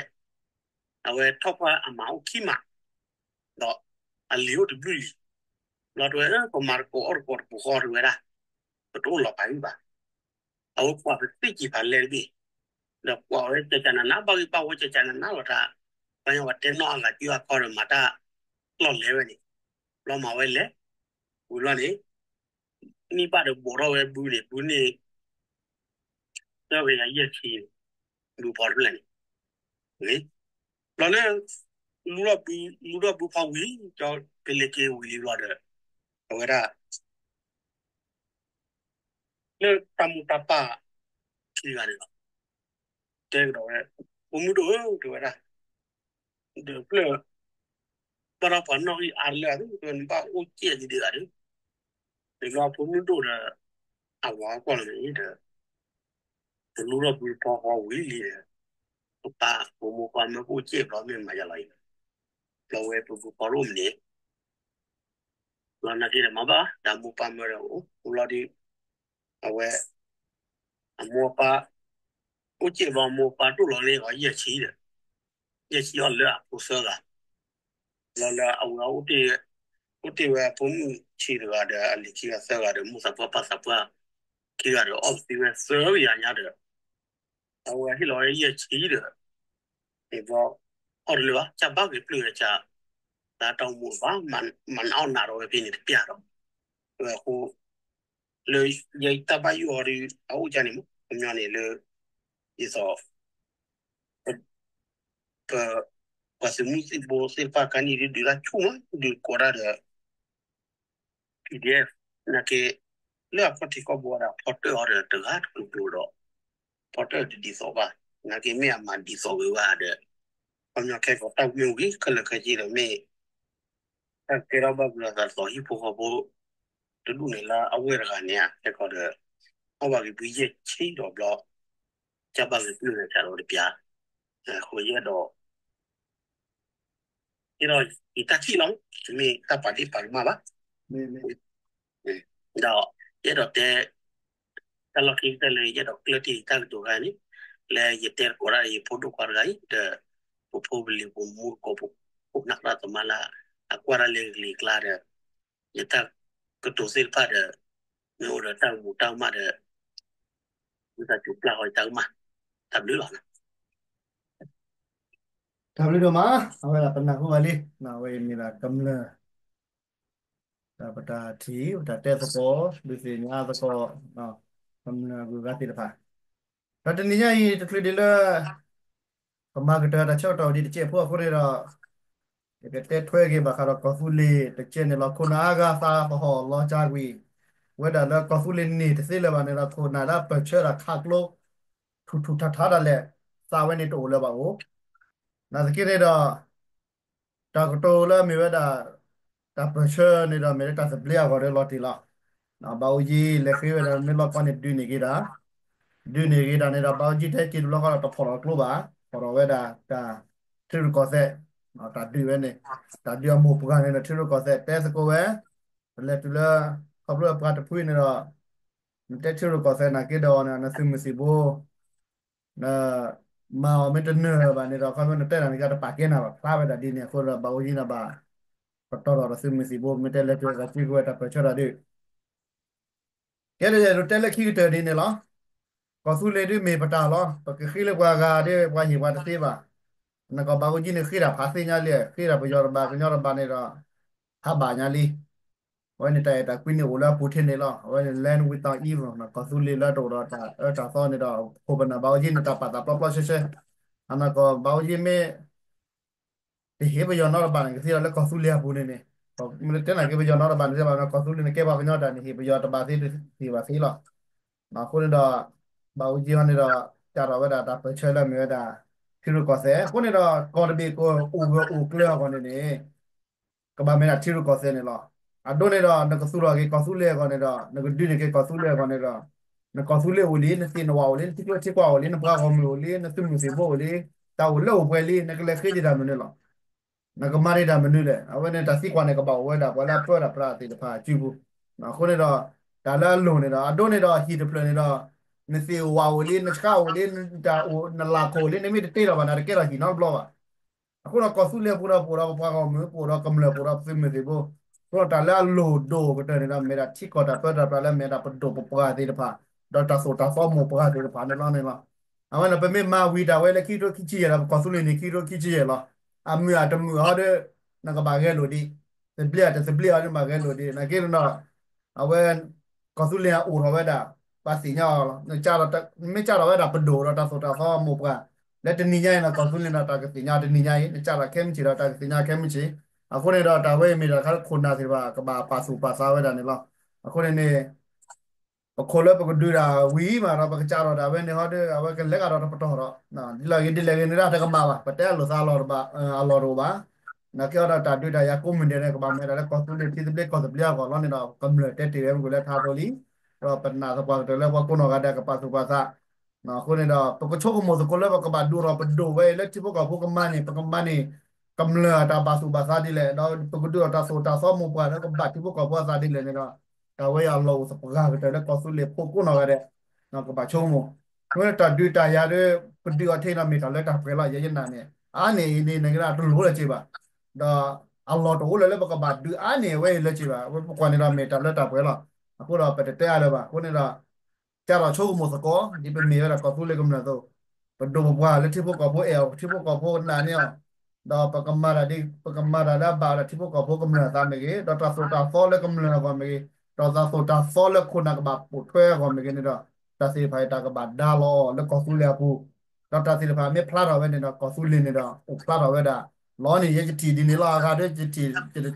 အဝဲထီၣ်ပှၢ်အမၤအိၣ်ခံမး ဒီးအလံၤအိၣ်တဘျုးလံၤ ဘျီတဲဝဲ ပမၤသကိးအီၣ်သကိးတပူၤဃီတဲဝဲဒၣ် ပတအိၣ်လီၤပာ်ဂံၢ်ဘၣ် အဝဲကွၢ်ပသ့ၣ်က့ၤဖးလဲၢ်တဘ့ၣ် ဒီးကွၢ်ဝဲကကနနါ ဘၣ်ဂ့ၢ်ဘၣ်ဝီကကနနါလီၤတၢ် ပှၤညီပှၤတဲနီၣ်အဂၤကၠူအခီဒီးမၤတၢ်လီၢ်လဲၤဝဲန့ၣ် ဘျီမၤဝဲလဲၤ ဝံၤဘျီန့ၣ် နံၣ်ဘၣ်ဒီးဘိးထီၣ်ဝဲဘုန့ၣ် ဘုန့ၣ် သၢကယၤယဲၢ်ဆံ ဘုဖီတဖျၢၣ်န့ၣ် ဘျီလၢ လူထီၣ်ဘု လူထီၣ်ဘုဖီဝံၤ ကၠီဖဲလဲၣ်က့ၤဝံၤလံဘျီဒီး အဝဲဒၣ် လၢတၢ်မိၢ်တၢ်ပၢ်ခံဂၤန့ၣ်လီၤ တဲကဒီးဝဲ ဖိမုၣ်ဒိၣ်ဧၢ တဲဝဲဒၣ် ဒီးဖျၢၣ် ဘၣ်ဒီးပှၤနီၣ်ဂံၢ်အါလၢအသိး နဘၣ်အိၣ်စဲၣ်ဒံးဒံးဂၤဒီး နဘၣ်ဖိမုၣ်ဒိၣ်ဒီး အဝၤကွၢ်လီၤန့ၣ်ဒီး တလူထီၣ်ဘုတဖီဃီဝံၤလံဒီး ပပၢ်ပမိၢ်ပၢ်မၢကအိၣ်စဲၣ်ဘျီမ့ၢ်မၤယါလီၤအံၤ ဘျီဝဲပဘုဖီရိၣ်မနုၤ ဘျီနာ်က့ဒီးမၤဘၣ် တၢ်မိၢ်ပၢ်မၢဒီးအိၣ်ဘျီဒီး အဝဲ အမိၢ်အပၢ် အိၣ်စဲၣ်ဘျီမိၢ်ပၢ်ဒိၣ်လီၤန့ၣ်ဂီၤယဲၢ်ဆံဒီး ယဲၢ်ဆံအီၤလၢအဖိသၢဂၤ လီၤလၢအဝဲ အိၣ်တ့ၢ်ဝဲအဖိမုၣ်ဆံးတဂၤဒီး အလံၤခံဂၤသၢဂၤဒီး မိၢ်သးပှၢ်ပၢ်သးပှၢ်ခံဂၤဒီး အီၣ်သံဝဲသၢဂၤညါဒီး အဝဲဟ့ၣ်လီၤဝဲယဲၢ်ဆံဒီး န့ၣ်ဘျီ အီၣ်တလၢာ်ဘၣ် ကဘၣ်ဂ့ၤပျုၢ်ဝဲက လၢတၢ်အိၣ်မူဘၣ် မၤနးအီၣ်နးဒီးဝဲဖဲန့ၣ်တပျၢ်ဒီး အဝဲအဃိ လၢယတၢ်ဘၣ်ယိၣ်အီၤဒီး အအိၣ်ကန့ၣ်မး ခီပညီန့ၣ်လၢ ဒ်သိး ပ ပှၤသုးမုၢ်သံၣ်ဘိသ့ၣ်တဖၣ်ကါနံၣ်ဒုးဒုးတၢ်ဆိၣ်မး ဒုးကိးတၢ်ဒီး PDF နာ်က့ လၢအခီၣ်ထံးခီၣ်ဘိဒီး ဖီတၢၣ်အီၤဒီးတဂၤတကျိၤကျိၤဒီး ဖီတၢၣ်တဒ်သိးဘၣ် နာ်က့မ့ၢ်အမၤဒ်သိးဂ့ၤဝဲဒီး ခီပညီခဲကိာ်တၢ်မ့ၢ်ဝံၤခဲလၢာ်ခဲဆ့ဒီးမ့ၢ် တၢ်ကဲထီၣ်ဘၣ်ဘျုးအသးဒီးဟံၣ်ဖိဃီဖိ တဒူၣ်န့ၣ်လၢအဝဲၢ်တဂၤန့ၣ်ဧါ ခဲကိာ်ဒီး အီၣ်ဘၣ်ဂ့ၤဘုယဲၢ်ဆံဒီးဘျီ ကဘၣ်ဂ့ၤဘုန့ၣ်တၢ်ဒီးတပျၢ် အဃိယအဲၣ်ဒိး ယအဲၣ်ဒိးယတၢ်ထံၣ်လီၤ တမ့ၢ်တၢ်ပာ်ဒ့ၣ်ပာ်ကမၣ်ဘၣ် ဒီးယအဲၣ်ဒိးတဲ တၢ်လီၢ်ခံကတၢၢ်လၢယအဲၣ်ဒိးကျၢၢ်တ့ၢ်ယတၢ်ကတိၤတခါန့ၣ် လၢယတဲသကိးတၢ်ဒီးယဖိဒိၣ်ခွါတဂၤအံၤ ဒီး ပဖိပလံၤပမူသကိး ပခိၣ်ပနၢ်သရၣ်သမါလၢ အကွၢ်တၢ်လၢကလံၤကျါဒီး ယတၢ်ကတိၤသ့ၣ်တဖၣ်ဒီး မ့ၢ်အိၣ်ဒီးတၢ်ကမူးတၢ်ကမၣ်ဒီး မ့ၢ်တၢ်စူၤပျၢ်ဃီယတၢ်ကမၣ် တၢ်ဘျုးလီၤ. တၢ်ဘျုးဒိၣ်မး အဝဲဒၣ်ပနၢ်ဟူဘၣ်လံ အဝဲအံၤမ့ၢ်ဒၣ်ကမျၢၢ် ဒီးပတၢ်ထံၣ် ပတၢ်တဲသကိး ဒုးသ့ၣ်ညါသကိး ကမျၢၢ်အဂုၤအဂၤသ့ၣ်တဖၣ် ဒီးတနံၤညါအံၤ တချုးဒံးလၢ ပမၤကတၢၢ်တၢ်ဆၢကတီၢ်ဒံးတကဲးဖိအဃိန့ၣ်ဒီး ယကတဲထွဲက့ၤဘၣ်ဃးဒီးကီၢ်သူလ့ၤတကဲးန့ၣ်လီၤ. ခိၣ်နၢ်အါဂၤသးကဟီၣ်လီၤကၢ်ကွံာ် ဝဲဒၣ်လၢကီၢ်သူလ့ၤန့ၢ်တသ့လၢၤဘၣ်န့ၣ်ဒီး ခိၣ်နၢ်လၢပၢၢ်ဆၢတၢ်ခးကျိ ထူးထူးထးထးဒၣ်လဲာ် သးဝဲန့ၣ်တအိၣ်လၢၤဘၣ်အိၣ် နာ်သက့န့ၣ်ဒီး တၢ်ကတိၤလၢမ့ၢ်ဝဲဒၣ် တၢ်ပၢၢ်ဆၢန့ၣ်ဒီး မ့ၢ်လၢတၢ်သဘျ့အဂီၢ်ဒီးလီၤတံၢ်လီၤ. ဘၣ်အူကၠံလဲၤဃ့ဝဲဒၣ်မ့ၢ်လီၢ်ကီၢ်န့ၣ် ဒုးန့ၢ်က့ၤတၢ်, ဒုးန့ၢ်က့ၤတၢ်န့ၣ်ဒီး ဘၣ်အူကၠံတဲက့ၤတဘျီဃီဒီး တဖီၣ်လီၤကျိဘၣ်, ဖီၣ်ထီၣ်ဝဲဒၣ်တၢ် ထံရူၢ်ကီၢ်သဲး, တၢ်ဒုးဝဲန့ၣ်, တၢ်ဒုးအမိၢ်ပှၢ်န့ၣ်ဒီး ထံရူၢ်ကီၢ်သဲးတဲသကိးဝဲ, ပလဲၤတုၤလၢ ခီဖျိပှၤတဖုန့ၣ်ဒီး နတဲထံရူၢ်ကီၢ်သဲးနာ်က့ဒီး နသုးမုၢ်သံၣ်ဘိ နမၤအီၤမ့ၢ်တနၢၤဘၣ်န့ၣ်ဒီး ခီဖျိနတဲတၢ်န့ၣ်ကတပာ်ကဲနၤဘၣ် ဖျါဝဲဒၣ်ဒ်န့ၣ်အဃိဒီး ဘၣ်အူကၠံန့ၣ်ဘၣ် ပတီၢ်ထီၣ်ဒီးသုးမုၢ်သံၣ်ဘိ မ့ၢ်တဲလဲၤတုၤအဂၤကံကဝဲတၢ်ပၢၢ်ဆၢတၢ်ဒုး ကဲဒ်လဲၣ်ဒ်တဲလၢခံကတၢၢ်ဒ်န့ၣ်လီၤ. ကီၢ်သူလ့ၤဒုးမ့ၢ်ပတၢ်လီၤ. ပကဃ့လၢပှၤဂၤဒ်ပှၤဟ့ၣ်ပှၤတသ့ဘၣ်. နကီၢ်ဘၣ်အူကၠံန့ၣ်ဃ့တၢ်ဖးသ့ညါလံ, ဃ့တၢ်ပယီၤတဘၣ် ကညီတဘၣ်န့ၣ်ဒီး ဖးဘၣ်ညါလံ. အဝဲန့ၣ်တၢ်အဲၣ်တၢ်ကွံန့ၣ်အိၣ်လၢအပူၤထဲန့ၣ်လီၤ. အဝဲန့ၣ် land without evil ကီၢ်သူလ့ၤလၢတအိၣ်ဒီးတၢ်အၢတၢ်သီန့ၣ်ဒီး ခိၣ်ပနၢ်ဘၣ်အူကၠံန့ၣ်တၢ်ပာ်သးပျီပျီဆှဲဆှဲ. အနီၢ်ကီၢ်ဘၣ်အူကၠံမ့ၢ် တဟ့ၣ်ပယီၤနီတဘ့ၣ်န့ၣ် ကသံဒီးလၢကီၢ်သူလ့ၤအပူၤန့ၣ်န့ၣ်, မ့ၢ်တဲနာ်က့ပယီၤနီတဘ့ၣ်န့ၣ် တဲဘၣ်ကီၢ်သူလ့ၤန့ၣ် ကဲပှၤကညီတၢ်န့ၣ် ဟ့ၣ်ပယီၤတဘၣ်သ့တဟ့ၣ်ဘၣ်သ့လီၤ. အဃိန့ၣ်ဒီး ဘၣ်အူကၠံဟီန့ၣ်ဒီး စးထီၣ်ဝဲဒၣ်တၢ်ပၢၢ်ဆၢလၢအမ့ၢ်ဝဲဒၣ် ထံရူၢ်ကီၢ်သဲး. အဃိန့ၣ်ဒီး ကီၢ်တဘ့ၣ်ကအိၣ်ဂၢၢ်အိၣ်ကျၢၤအဂီၢ်န့ၣ်န့ၣ် ကဘၣ်မ့ၢ်ဒၣ်ထံရူၢ်ကီၢ်သဲးန့ၣ်လီၤ. အဒိန့ၣ်ဒီး နကသူၣ်ထီၣ်က့ၤကီၢ်သူလ့ၤအဂီၢ်န့ၣ်ဒီး နကဒုးန့ၢ်က့ၤကီၢ်သူလ့ၤအဂီၢ်န့ၣ်ဒီး နကီၢ်သူလ့ၤအိၣ်လံ, နသ့ၣ်နဝၣ်အိၣ်လံ, နထံကျိထံကွၢ်အိၣ်လံ, နပှၤဂီၢ်မုၢ်အိၣ်လံ, နသုးမုၢ်သံၣ်ဘိအိၣ်လံ, တၢ်အိၣ်လၢအိၣ်ပှဲၤလံ, နကလဲၤဃ့ဒံးတၢ်မနုၤလီၤ. နကမၤဒံးတၢ်မနုၤလဲၣ်. အဝဲန့ၣ်တၢ်သံကွၢ်န့ၣ် ကဘၣ်အိၣ်ဝဲဒၣ်ပှၤလၢအပၢတၢ်ပြးသ့ၣ်တဖၣ်အစုပူၤ. အဃိန့ၣ်ဒီး တၢ်လၢအလိၤန့ၣ်ဒီး အဒိန့ၣ်ဒီးဟံၣ်တဖျၢၣ်န့ၣ်ဒီး နသ့ၣ်ဝၣ်အိၣ်လံ, နဆှါအိၣ်လံ, နတၢ်အိၣ်နလၢ်ခိၣ်လံ, နမ့ၢ်တတ့လီၤဘၣ်န့ၣ် တကဲထီၣ်ဟံၣ်နီတဘျီဘၣ်. အဃိဒီးကီၢ်သူလ့ၤပူၤဒီး ပအိၣ်ဒီးပပှၤဂီၢ်မုၢ်, ပအိၣ်ဒီးကမျၢၢ်, ပအိၣ်ဒီးပသုးမုၢ်သံၣ်ဘိ, အဃိဒီးတၢ်လၢအလိၤဒိၣ်ကတၢၢ်န့ၣ်ဒီး မ့ၢ်ဒၣ်ထံကီၢ်တၢ်ပၢတၢ်ပြးလၢမ့ၢ်ဒၣ်ပဒိၣ်ပပှၢ်သ့ၣ်တဖၣ်, ဒီးတၢ်သိၣ်တၢ်သီမိၢ်ပှၢ်သ့ၣ်တဖၣ်န့ၣ်လီၤန့ၣ်လီၤ. အဝဲန့ၣ် ပမ့ၢ်မၤဝံၤတၢ်ဝဲလၢခံကထိခံဆံယဲၢ်ဒီး ပကီၢ်သူလ့ၤန့ၣ် ခံကထိခံဆံယဲၢ်လီၤ. အမုာ်အတမုာ်ဟီဒီး နကဘၣ်ဂဲၤလိာ်ဒံး, သဘျ့အတသဘျ့ဟီဒီး နဘၣ်ဂဲၤလိာ်ဒံး. နာ်က့ဒီး အဝဲ ကီၢ်သူလ့ၤအိၣ်ထီၣ်ဝဲဒၣ် ပှၤသ့ၣ်ညါအီၤလီၤ. နစးထီၣ်မ့ၢ်စးထီၣ်ဝဲဒၣ်ပဒိၣ်ဒီးတၢ်သိၣ်တၢ်သီမိၢ်ပှၢ်, လၢတနံၤညါအံၤန့ၣ် ကီၢ်သူလ့ၤန့ၣ် တၢ်ကသ့ၣ်ညါတနံၤညါအံၤ, နစးထီၣ်ခဲမုၢ်ဆ့ၣ်ဒီးတၢ်ကသ့ၣ်ညါခဲမုၢ်ဆ့ၣ်. အဃိန့ၣ်ဒီးတၢ်ဝဲအံၤမ့ၢ်တၢ်တခါလၢခိၣ်နၢ်သ့ၣ်တဖၣ် ကဘၣ်ပာ်သူၣ်ပာ်သးဝဲဒၣ်န့ၣ်လီၤ. အဃိန့ၣ်န့ၣ် ပခိၣ်လၢပကဒုးတၢ်ဝံၤမးဒီး ပကစးထီၣ်ဒၣ်ဝဲန့ၣ်ဟီဒီး အဝဲကလဲၤကဒီးတပတီၢ်ဒီး ဒ်လဲၣ်ဂ့ၤဒ်လဲၣ်ဂ့ၤန့ၣ်ဒၣ်တကမၣ်ဘၣ်, ပတဲအလိာ်သးအလီၢ်တအိၣ်ဘၣ်. နာ်က့အီၤဒီးတၢ်ဒုးတၢ်ယၤကိးမုၢ်ဒဲးန့ၣ် ကဘၣ်မၤတၢ်လၢကီၢ်သူလ့ၤထံသဘျ့ကီၢ်သဘျ့အဂီၢ်လီၤန့ၣ်ဒီး ကမျၢၢ်တဲတ့ၢ်ဝဲမ့ၢ်ကွံာ်လၢထါသိလံ, ဒီးပနာ်သပှၢ်ကတၢၢ်လၢပှၤကိးနီၢ်ဂၤဒဲးကပာ်သူၣ်ပာ်သး, အဃိန့ၣ်ဒီး ပကဆိကမိၣ်သကိးလၢပကဘၣ်ဒုးထီၣ်ပဒိၣ်ဝဲအံၤလၢထံဖိကီၢ်ဖိကမၤန့ၣ် ပကမၤန့ၣ် ကမျၢၢ်အတၢ်ဘၣ်သူၣ်ဘၣ်သးဒ်လဲၣ်, ဒီးပကဒုးထီၣ်တၢ်သိၣ်တၢ်သီမိၢ်ပှၢ်လၢကဘၣ်ထံဖိကီၢ်ဖိအသးဒ်လဲၣ်န့ၣ်ဒီး တၢ်ဝဲအံၤအလီၢ်အိၣ်သပှၢ်ကတၢၢ်လၢကီၢ်သူလ့ၤဖိကိးနီၢ်ဂၤဒဲး ကဘၣ်ဆိကမိၣ်, အဃိန့ၣ်တၢ်ဒုးတၢ်ယၤဒီး ပဒုးအီၤထဲဒီးမ့ၢ်တၢ်လၢတၢ်ပှဲၤလီၤ ယဲယနာ်န့ၣ် အါန့ၢ်အံၤန့ၣ် နကဒၣ်တလိၣ်လၢၤက့ၤဘၣ်, ဒီးအလီၢ်တအိၣ်လၢၤလၢပကဘၣ်ဒုးအါန့ၢ်အဝဲအံၤလၢၤက့ၤဘၣ်, အဝဲပကွၢ်န့ၣ်ဒီးမ့ၢ်တၢ်လၢတၢ်ပှဲၤလီၤ, အဃိဒီးပတတဲအါလၢၤဘၣ်, အဃိန့ၣ်ဒီး ကၢ်ထီၣ်ဆိကမိၣ်သကိး ဒ်ပမ့ၢ်ဝဲဒၣ်ကီၢ်သူလ့ၤကမျၢၢ်အသိး, ပဒိၣ်ပပှၢ်လၢထံဖိကီၢ်ဖိအဲၣ်အီၤ ထံဖိကီၢ်ဖိနာ်န့ၢ်အီၤ, ဒီးပကမၤတၢ်ဒ် ပကမၤတၢ်လၢအဘၣ်ဒီးထံဖိကီၢ်ဖိကမျၢၢ်အသးမ့ၢ်ဂ့ၤ, ဒီးတၢ်သိၣ်တၢ်သီလၢကမျၢၢ်အဂီၢ်မ့ၢ်ဂ့ၤ, ဒီးတၢ်သိၣ်တၢ်သီလၢခိၣ်နၢ်ကဘၣ်ပိာ်ထွဲအဂီၢ်မ့ၢ်ဂ့ၤန့ၣ်ဒီး တၢ်သ့ၣ်တဖၣ်အံၤတၢ်ကဘၣ်ဒါလီၤလၢကီၢ်သူလ့ၤအပူၤ, ဒီးတၢ်သ့ၣ်တဖၣ်မ့ၢ်ဖျါထီၣ်ဝဲန့ၣ်ဒီး ကီၢ်သူလ့ၤန့ၣ်ဒီး အိၣ်ဖျါထီၣ်ဝဲဒၣ် လီၤန့ၣ် ယကထံၣ်ဒ်န့ၣ်လီၤ အဂၤဒီး ယတထံၣ်လၢၤဘၣ် ယ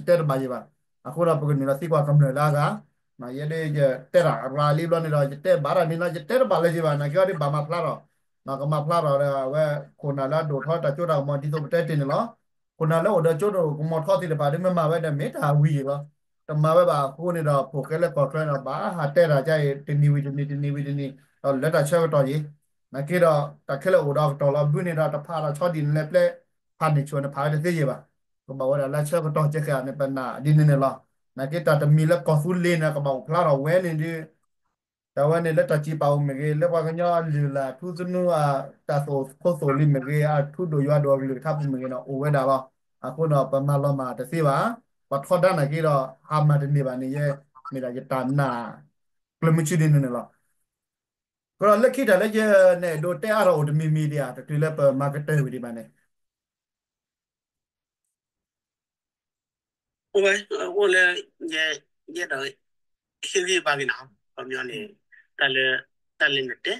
တဲတဘၣ်ယံၤဘၣ်, အဃိဒီးပကနုာ်လီၤသံကွၢ်ကမျၢၢ်လၢအဂၤ ယဲဒၣ်ယတဲတၢ်ရၤလံဘျီန့ၣ်ဒီး ယတဲဘၣ်တၢ်န့ၣ်လီၤ ယတဲတဘၣ်လၢၤယံၤဘၣ် နာ်က့အီၤဒ်ဘၣ်မၤဖျါထီၣ်, ကမၤဖျါထီၣ်ဒီး အဝဲခိၣ်နၢ်လၢအဒိၣ်ထီတၢ်စိတၢ်ကမီၤဒ်သိးပတဲတ့ၢ်န့ၣ်လီၤ, ခိၣ်နၢ်လၢအိၣ်ဒီးစိဒိၣ်ကမီၤထီသ့ၣ်တဖၣ်ဒီးမ့ၢ်မၤဝဲဒီးမ့ၢ်တၢ်ဝံၤယံၤလီၤ, တမၤဝဲဘၣ်အဃိန့ၣ်ဒီး ဖိၣ်ဃဲလၢကီၢ်ချၢန့ၣ်ဒီး ဘၣ်ဟးတဲတၢ်ကါအံၤ တနံၤဝံၤတနံၤ တနံၤဝံၤတနံၤ ဒီးလၢတၢ်ဆၢကတီၢ်ယံၤ, နာ်က့ဒီး တၢ်ခဲလၢာ်အိၣ်ဒီးအကတီၢ်လီၤ ဘုန့ၣ်ဒီးတဖးဒီးဆီဒံၣ်န့ၣ်လဲၣ်ပျဲ ဖးန့ၢ်ဆိန့ၣ်ဖးဝဲတသ့ယံၤဘၣ်, ကဘၣ်ဝဲဒၣ်လၢဆၢကတီၢ်ကဲဃဲန့ၣ် ပနာ်ဒ်န့ၣ်န့ၣ်လီၤ, နာ်က့တၢ်တမံၤလၢကီၢ်သူလ့ၤန့ၣ် ကဘၣ်အိၣ်ဖျါထီၣ်ဝဲန့ၣ်ဒီး တၢ်ဝဲန့ၣ်လၢတၢ်စံးပာ်အိၣ်မ့ၢ်ဂ့ၤ လၢပှၤကညီအလုၢ်အလၢ်ထူသနူအတၢ်သိၣ်ခိၣ်သိၣ်လံၤမ့ၢ်ဂ့ၤ အထူဒိၣ်ယွၤဒိၣ်အကလုၢ်ကထါပူၤမ့ၢ်ဂ့ၤန့ၣ် အိၣ်ဝဲဒၣ်လီၤ, အဃိန့ၣ် ပမၤလီၤမၢ်တသ့ဘၣ်, ပှၤထီဒါနာ်က့ဒီး ဟးမၤတန့ၢ်ဘၣ်န့ၣ် ယဲ မ့ၢ်ဒၣ်ယတၢ်နာ် ကျၢၤမုဆူဒ်န့ၣ်န့ၣ်လီၤ. အဃိဒီးလၢခံတၢ်လၢယနအဲၣ်ဒိးတဲအါထီၣ်အိၣ်တမံၤမံၤဒံးဧါ တချုးလၢပမၤကတၢၢ်ဝံၤဒံးဘၣ်န့ၣ် အိၣ်ဝဲ အိၣ်လၢ ယဲ ယဲဒီး ဟ့ၣ်ဂံၢ်ဘါက့ၤနီၤ ခီပညီန့ၣ် တၢ်လၢ တၢ်လၢနတဲ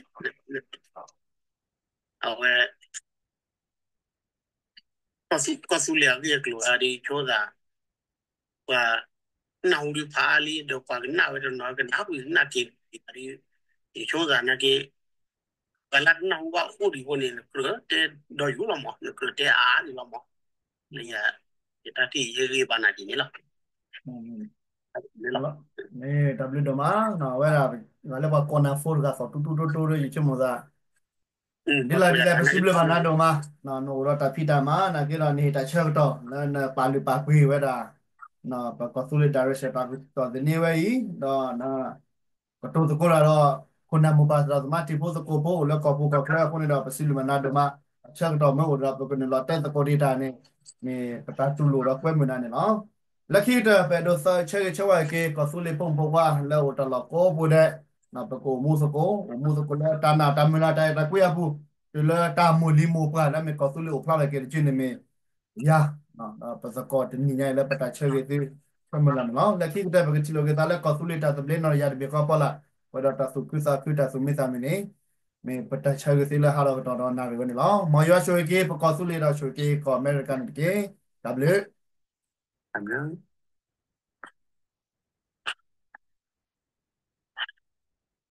အဝဲ ကီၢ်သူလ့ၤအဂ့ၢ်အကျိၤအါဒ်ဆိသး ပှၤနၢ်ဟူဒံးဖးအါလံဒီးပှၤကနၣ်ဝဲတနီၤကနၣ်ဝံၤကနၣ်က့ၤဒံး ဒ်ဆိသးနာ်က့ ပှၤလၢတနၢ်ဟူဘၣ်အိၣ်ဒံးအဃိန့ၣ် နကြၢးတဲဒီးယိၤလီၤမး နကြၢးတဲအါအါဒံးလီၤမး လၢယ ယတၢ်ထံၣ်ယဟ့ၣ်ဂံၢ်ဘါနၤဒ်န့ၣ်လီၤ. မ့ၢ်တၢ်ဘျုးဒိၣ်မး အဝဲဒၣ် လၢပှၤကိးနၤဖိတဂၤသီၣ်တူတူတူတူဒီး ယဆိကမိၣ်သး ဒ်လဲၣ်ဒ်လဲၣ် ပစံးဘျုးဘၣ်နၤဒိၣ်မး နအိၣ်ဒီးတၢ်ဖံးတၢ်မၤ နာ်က့ဒီးနဟ့ၣ်တၢ်ဆၢကတီၢ် လၢနပာ်လုၢ်ပာ်ပှ့ၤဝဲဒၣ် ပကီၢ်သူလ့ၤ direction တၢ်ကစီၣ်သန့ဝဲအံၤ ဒီး ကတိၤသကိးတၢ်ဒီး ခိၣ်နၢ်မိၢ်ပၢ်သရၣ်သမါတံၤဖိသကိးဖိအိၣ်လၢကီၢ်ပူၤကီၢ်ချၢအဃိန့ၣ်ဒီး ပစံးဘျုးဘၣ်နၤဒိၣ်မး အဆၢကတီၢ်မ့ၢ်အိၣ်ဒီး ပကနုာ်လီၤတဲသကိးဒံးတၢ်န့ၣ် မ့ၢ်ပတၢ်တူၢ်လိာ်ဒီးကွဲမုာ်နၤန့ၣ်လီၤ. လၢခံကတၢၢ် ပအဲၣ်ဒိးသးဆၢဂ့ၤဆၢဝါက့ၤ ကီၢ်သူလ့ၤဖိမုၣ်ဖိခွါလၢအိၣ်တၢ်လီၢ်ကိးပူၤဒဲး ပကအိၣ်မူသကိး အိၣ်မူသကိးလၢတၢ်နာ်တၢ်မုၢ်လၢ်တၢ်အဲၣ်တၢ်ကွံအပူၤ တုၤလၢတၢ်မိၢ်လံၤမိၢ်ပှၢ်လၢမ့ၢ်ကီၢ်သူလ့ၤအိၣ်ဖျါထီၣ်က့ၤတစုန့ၣ်မ့ၢ် ယၤ ဒီးပသကိးတနံၤညါအံၤလၢပတၢ်ဆၢဂ့ၤသု ဆၢမုၢ်လၢ်န့ၣ်လီၤ. လၢခံကတၢၢ် ပကထံၣ်လိာ်က့ၤသးလၢကီၢ်သူလ့ၤတၢ်သဘျ့နီၢ်တယၤတဘ့ၣ်ဃီဖီလာ် ပှဲၤဒီးတၢ်သူၣ်ခုသးခုတၢ်သူၣ်မံသးမုာ်န့ၣ် မ့ၢ်ပတၢ်ဆၢဂ့ၤသုလၢဟါလီၤကတီၢ်ဒီးနၣ်ရံၣ်ဝဲန့ၣ်လီၤ. မ်ယွၤဆိၣ်ဂ့ၤက့ၤပကီၢ်သူလ့ၤဒီးဆိၣ်ဂ့ၤက့ၤ ကီၢ်အမဲရကၤန့ၣ်တက့ၢ်. တၢ်ဘျုး